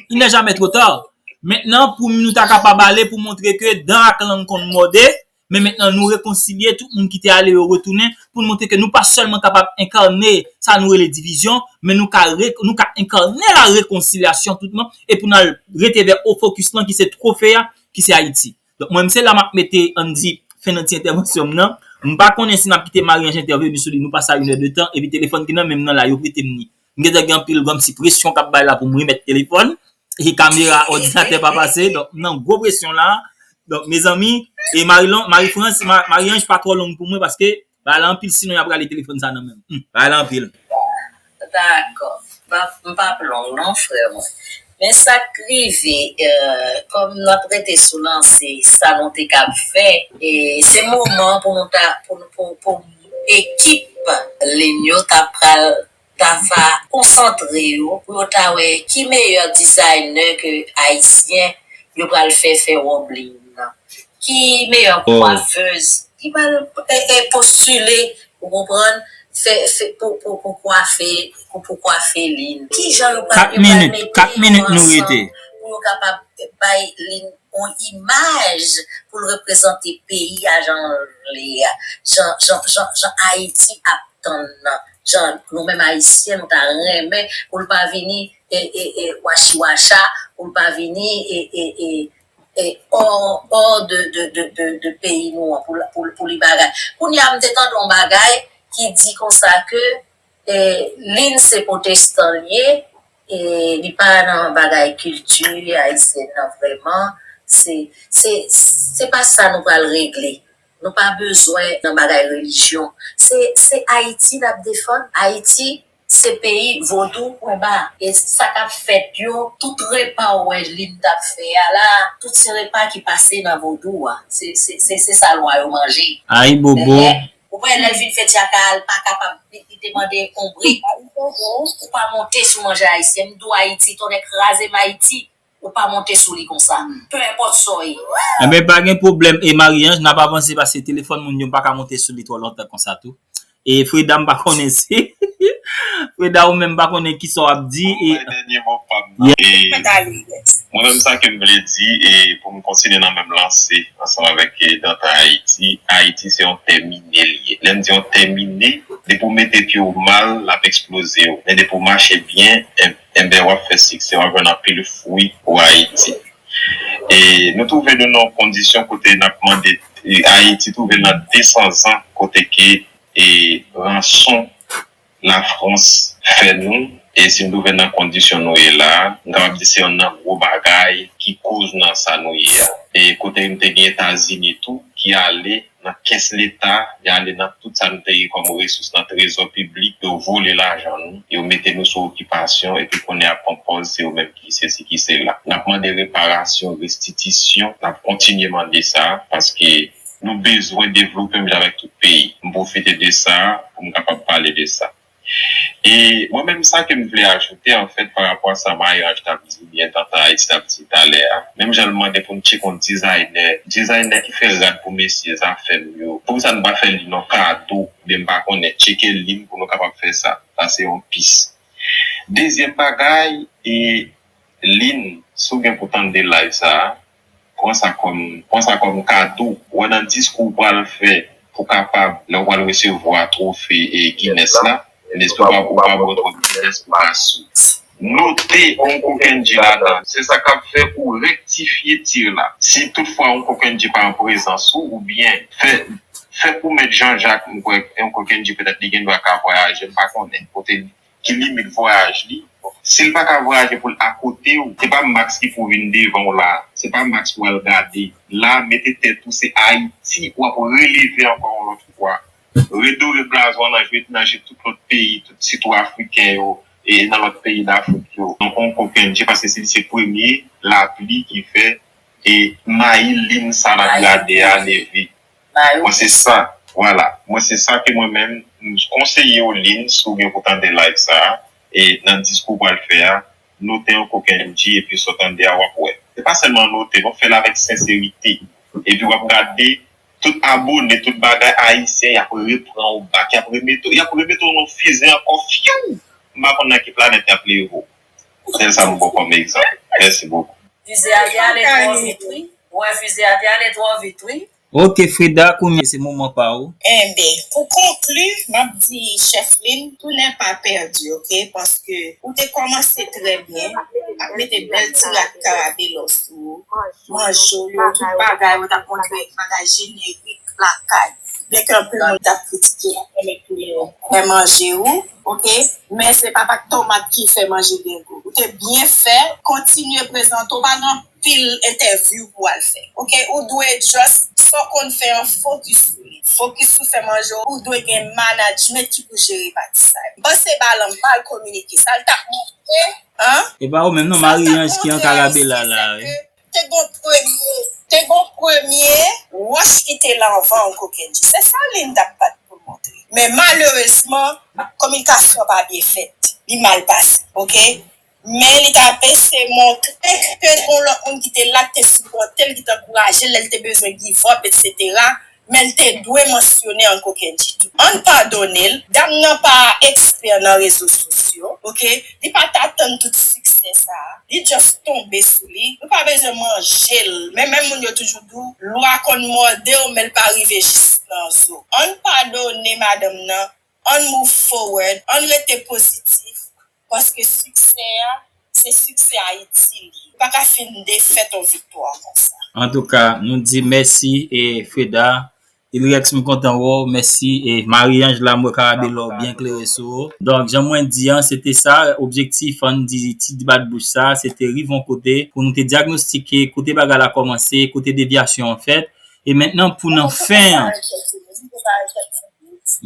Il n'est jamais trop tard. Mentnan, pou nou ta kapab ale pou montre ke dan ak lang konn mòde, men mentnan nou rekonsilye, tout moun ki te ale yo retounen, pou n montre ke nou pa sèlman kapab enkane sa nou rele divizyon, men nou ka, re, nou ka enkane la rekonsilyasyon toutman, e pou n al rete vè o fokis lan ki se twofe a, ki se Ayiti. Donk mwen, se la m ap mete, ann di, fen nan ti entèvansyon m nan. M pa konnen si n ap kite Marie-Ange entèveni sou li, nou pase a inèdtan, epi telefòn ki nan men m nan la, yo prete m li. M gentan gen anpil granm ti presyon k ap bay la pou m remèt telefòn. E kamera òdinatè pa pase. Donk, m nan gwo presyon la. Donk, mezanmi, e Marilon, Marie-France, Ma, Marie-Ange pa twò long pou mwen paske bagay la anpil, sinon y ap rale telefòn sa nan men m. Hmm, bagay la anpil. Dakò. M pa, m p ap long non, frè mwen. Men sa k rive, kòm n ap rete sou lanse, sa nou te kab fè, e se moman pou nou ta, pou, pou, pou ekip Lynn yo ta pral ta va konsantre yo pou yo ta wè ki meyè dizayner ke ayisyen yo pral fè fè wòb Lynn nan. Ki meyè kwafèz ki pral e, e, postile, ou konprann, fè, fè, pou, pou, pou kwafe, pou, pou kwafe Lynn. Ki jan yo pral, yo pral mete yo ansanm pou yo kapab bay Lynn yon imaj pou l reprezante peyi a jan l vle a, jan, jan, jan, jan Ayiti ap tann nan, jan nou menm Ayisyen nou ta renmen pou l pa vini e, e, e, wachiwacha, pou l pa vini e, e, e, e, hors, hors de, de, de, de, de peyi nou an, pou, pou, pou li bagay. Kounye a, m te tande yon bagay ki di konsa ke e, Lynn se pwotestan l ye, e, li pa nan bagay kilti ayisyèn nan vrèman. Se, se, se pa sa nou pral regle. Nou pa bezwen nan bagay relijyon. Se, se Ayiti n ap defann. Ayiti se peyi vodou pwen ba. E sa k ap fèt yo, tout repa w wè Lynn t ap fè a la, tout se repa ki pase nan vodou a. Se, se, se, se sa lwa yo manje. Ayibobo. Ou wè, lè l vin fè tchaka a, l pa kapab, li, li te mande yon brik. Ou pa monte sou manje ayisyen. M di w Ayiti, tonnè kraze m Ayiti. Ou pa monte sou li konsa. Penenpòt sa w ye. Enben, pa gen pwoblèm. E Marie-Ange, n ap avanse paske telefòn moun yo, m pa ka monte sou li twò lontan konsa tou. E Freda, m pa konnen si. Freda, ou menm, m pa konnen kisa w ap di. E, mwen menm, sa ke m vle di, e pou m kontinye nan menm lanse, ansanm avèk, e, Dantan Ayiti, Ayiti se yon tè mine l ye. Lè m di yon tè mine, depi w mete pye w mal, l ap eksploze w. Men depi w mache byen, en, enben, w ap fè siksè, w ap jwenn anpil fwi pou Ayiti. E nou twouve nou nan yon kondisyon kote n ap mande, e, Ayiti twouve l nan de san zan kote ke, e, ranson Lafrans fè nou, e si n twouve nan kondisyon nou ye la a, m kapab di se yonn nan gwo bagay ki koz nan sa nou ye a. E kote n te gen Etazini tou, ki ale nan kès Leta, y ale nan tout sa nou te gen kòm resous nan trezò piblik, yo vole lajan nou, yo mete nou sou okipasyon, epi kounye a pran pòz se yo menm ki sesi ki sela. N ap mande reparasyon, restitisyon, n ap kontinye mande sa, paske nou bezwen devlope menm jan avèk tout peyi. M pwofite de sa pou m kapab pale de sa. E mwen menm sa ke m vle ajoute anfèt pa rapò a sa Marie-Ange t ap di oubyen Dantan Ayiti t ap di talè a, menm jan l mande pou n tcheke yon dizayner, dizayner ki fè rad pou mesye zafè nou yo, poukisa n pa fè Lynn yon kado oubyen m pa konnen, tcheke Lynn pou nou kapab fè sa, sa se yon pis. Dezyèm bagay, e Lynn, si w gen pou tande live sa a, pran sa kòm, pran sa kòm kado. Wè nan diskou w pral fè pou kapab, lè w pral resevwa twofe e Guinness la, Guinness ou pa, ou pa bwè twò Guinness pou pa sou. Note Oncle Kendji ladan. Se sa k ap fè ou rektifye tir la. Si toutfwa Oncle Kendji pa an prezans ou, oubyen fè, fè pou Mèt Jan Jak, m kwè Oncle Kendji petèt li gen dwa ka vwayaje, m pa konnen kote ki limit vwayaj li. Si l pa ka vwayaje pou l akote w, se pa Max ki pou vin devan w la. Se pa Max pou al gade. La, mete tèt ou, se Ayiti w ap releve ankò yon lòt fwa. Redore blaze w nan je, nan je tout lòt peyi, tout sitou afriken yo, e nan lòt peyi Dafrik yo. Donk, on kokenn je, paske se, se premye lapli ki fè e mayi lin sa n ap gade a leve. Mwen se sa, vwala. Mwen se sa ke mwen menm, m konseye w, Lin, si w gen pou tande live sa a, e nan diskou w pral fè a, note yon kokenn je, epi sa w tande a, w ap wè. Se pa sèlman note, non, fè l avèk senserite. Epi w ap gade, tout abone, tout bagay ayisyen, y ap repran w back, y ap remete, y ap remete w nan fize ankò, fyou! M pa konn nan ki planèt y ap leve w. Se sa m ba w kòm egzanp. Mèsi bokou. Fize a te ale twò vit, wi. Wi, fize a te ale twò vit, wi. Ok, Freda, kounye a se moman pa ou. Enben, pou konkli, m ap di chèf Lin, tout n'est pas perdu, ok? Paske ou te kòmanse trè byen, ap mete bèl ti rad karabela sou ou, manje w yo, tout bagay, ou t ap montre bagay jenerik lakay. Byenke anpil moun t ap kritike, yo pa t renmen koulè, koulè manje ou, ok? Men se pa pat tomat ki fè manje gen gou. Ou te byen fè, kontinye prezante w, pa gen anpil entèvyou pou w al fè, ok? Ou dwe just sa w konn fè an, fokis sou li. Fokis sou fè manje w, ou dwe gen management ki pou jere pati sa yo. M panse Balan mal kominike, sa l t ap montre, an? E pa ou menm non, Marie-Ange ki an karabela la, wi. Te gon premye, te gon premye wòch ki te la anvan an kokenn je. Se sa Lin t ap bat pou l montre. Men malerezman, kominikasyon an pa byen fèt. Li mal pase, ok? Men li t ap eseye montre ke gon lòt moun ki te la, ki te sipòte l, ki te ankouraje l lè l te bezwen give up, etsetera. Men l te dwe mansyone an kokenn je tou. Ann padone l, dam nan pa ekspè nan rezo sosyo, ok? Li pa t atann tout siksè sa a. Li just tonbe sou li. Nou pa bezwen manje l. Men menm moun yo toujou di w, lwa konn mòde w, men l pa rive jis nan zo. Ann padone madanm nan. Ann move forward. Ann rete pozitif. Paske siksè a, se siksè Ayiti li ye. Ou pa ka fin defèt yon viktwa konsa. Antouka, nou di mèsi e Freda. Ilrex, m kontan wè w, mèsi. E Marie-Ange la, m wè karabela w byen klere sou ou. Donk, jan mwen di an, se te sa, objektif, ann di, ti bat bouch sa, se te rive yon kote pou nou te dyagnostike kote bagay la kòmanse, kote devyasyon an fèt. E mentnan, pou nan fen an,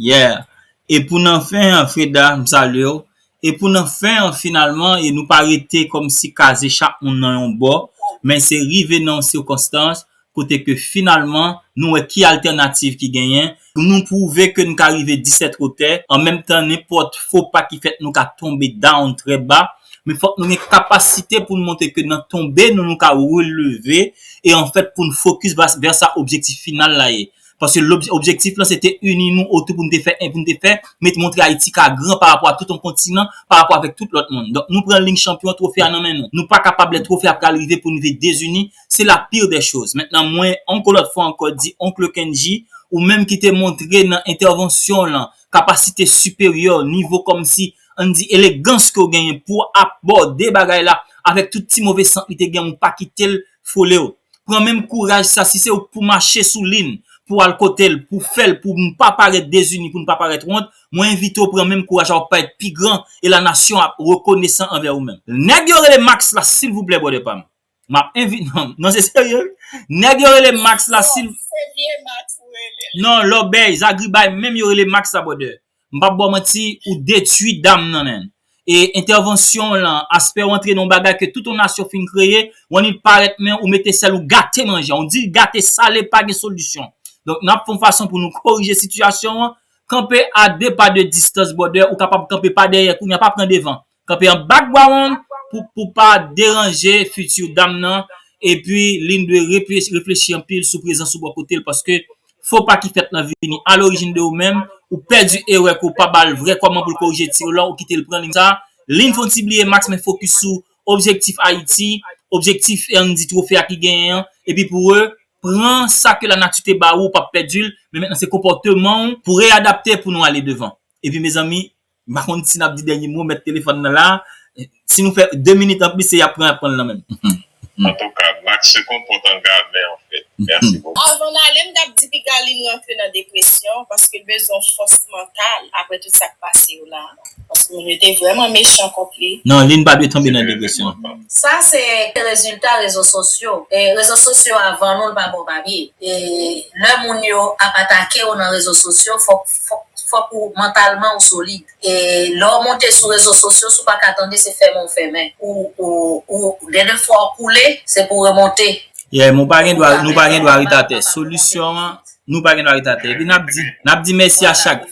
yeah. E pou nan fen an, Freda, m salye w. E pou nan fen an, finalman, e nou pa rete kòmsi kaze chak moun nan yon bò, men se rive nan yon sikonstans kote ke finalman, nou wè ki altènativ ki genyen. Nou pwouve ke nou ka rive disèt wotè. An menm tan, nenpòt fo pa ki fèt, nou ka tonbe down trè ba. Men fòk nou gen kapasite pou nou montre ke nan tonbe, nou, nou ka releve. E anfèt, pou nou fokis ba-, vè sa objektif final la ye. Paske lobj-, objektif lan, se te ini nou otou pou nou te fè, pou nou te fè, met montre Ayiti ka gran pa rapò a tout yon kontinan, pa rapò avèk tout lòt moun. Donk, nou pran liy chanpyon, twofe a nan men nou. Nou pa kapab lè twofe a pral rive pou nou vin dezini. Se la pire des choses. Mentnan, mwen, ankò lòt fwa ankò, di Oncle Kendji, ou menm ki te montre nan entèvansyon w lan, kapasite siperyè, nivo kòmsi, ann di, elegans ke w genyen pou w abòde bagay la, avèk tout ti move sant li te gen, ou pa kite l fole w. Pran menm kouraj sa, si se ou k pou mache sou Lin, pou w al kote l, pou fè l, pou n pa parèt dezini, pou n pa parèt wont, mwen envite w pran menm kouraj la, w ap parèt pi gran, e lanasyon ap rekonesan anvè ou menm. Nèg yo rele Max la, silvouplè, brother pa m. M ap envi-, non, non, se serye, wi. Nèg yo rele Max la, sil-, se vye Max ou rele. Non, lòbèy, zagribay, menm yo rele Max la, brother. M p ap ba w manti, ou detwi dam nan, menn. E entèvansyon w lan, aspè w antre nan yon bagay ke tout yon nasyon fin kreye, w annik parèt, men ou mete sèl ou gate manje. On di gate sale pa gen solisyon. Donk, n ap fè yon fason pou nou korije sitiyasyon an. Kanpe a de pa de distans, brother, ou kapab kanpe pa dèyè, kounye a pa pran devan. Kanpe an background pou, pou pa deranje fiti dam nan. Epi, Lin dwe refle-, reflechi anpil sou prezans ou bò kote l, paske fo pa ki fèt lan vini a lorijin de ou menm, ou pèdi erè ke w pa ba l vrè kòman pou l korije tir lan, ou kite l pran liy sa. Lin fè yon ti bliye Max, men fokis sou objektif Ayiti, objektif, e ann di twofe a ki genyen an, epi pou repran sa ke lanati te ba ou, ou p ap pèdi l, men mentnan se konpòteman w pou reyadapte pou nou ale devan. Epi, mezanmi, m pa konn si n ap di dènye mo, mèt telefòn nan la. Si nou fè de minit anplis, se y ap pran, y ap pran l nan men m. Antouka, m Ak se konpòtan gamin an fèt. Mèsi bokou. Avan n ale, m t ap di piga li rantre nan depresyon paske l bezwen fòs mantal apre tout sa k pase yo la. Paske moun yo te vrèman mechan kont li. Non, li n pa dwe tonbe nan depresyon. Sa se rezilta rezo sosyo. E rezo sosyo avan nou, l pa bon papye. E lè moun yo ap atake w nan rezo sosyo, fòk fòk fòk ou mantalman ou solid. E lè w monte sou rezo sosyo, si w pa ka tande, se fèmen w fèmen. Ou ou ou de de fwa w koule, se pou w remonte. Yeah, nou pa gen dwa nou pa gen dwa ret atè. Solisyon an, nou pa gen dwa ret atè. Epi n ap di n ap di mèsi a chak.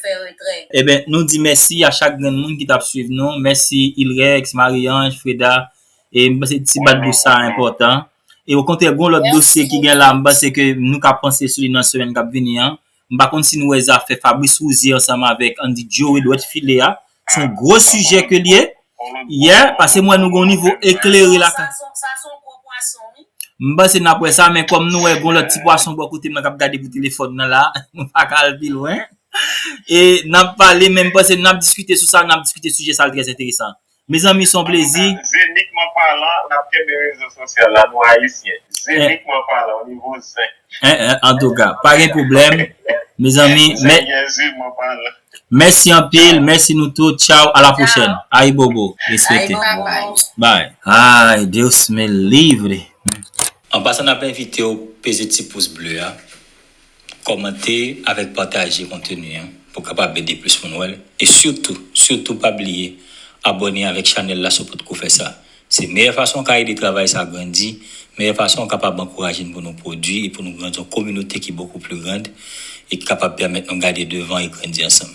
Eben, nou di mèsi a chak grenn moun ki t ap swiv nou. Mèsi Ilrex, Marie-Ange, Freda. E m panse ti bat bouch sa enpòtan. E okontrè, gen yon lòt dosye ki gen la, m panse ke nou ka panse sou li nan semèn k ap vini an. M pa konn si nou wè zafè Fabrice Rouzier ansanm avèk Andy Joe Edward Filé a. Se yon gwo sijè ke l ye. Yeah, paske m wè nou gen yon nivo eklere la. Sa se yon gwo pwason, wi. M panse n ap wè sa, men kòm nou wè gen yon lòt ti pwason bò kote m nan k ap gade pou telefòn nan la, nou pa ka al pi lwen. E n ap pale, men m panse n ap diskite sou sa, n ap diskite sijè sa l trè enteresan. Mezanmi, se yon plezi. Zenikman palan, n ap kenbe rezo sosyal la, nou ayisyen. Zenikman palan, o nivo zen. Antouka, pa gen pwoblèm. Mezanmi, mèsi anpil, mèsi nou tout. Tchao, a la pwochèn. Ayibobo, respete. Bye. Ay, Dios me libre. An pasan, n ap envite w peze ti pous ble a, kòmante avèk pataje konteni an pou kapab ede plis moun wè l. E sitou, sitou pa bliye abòne avèk chanèl la si w potko fè sa. Se meyè fason w ka ede travay sa grandi, meyè fason w kapab ankouraje n pou nou pwodui e pou nou grandi yon kominote ki bokou pli grand e ki kapab pèmèt nou gade devan e grandi ansanm.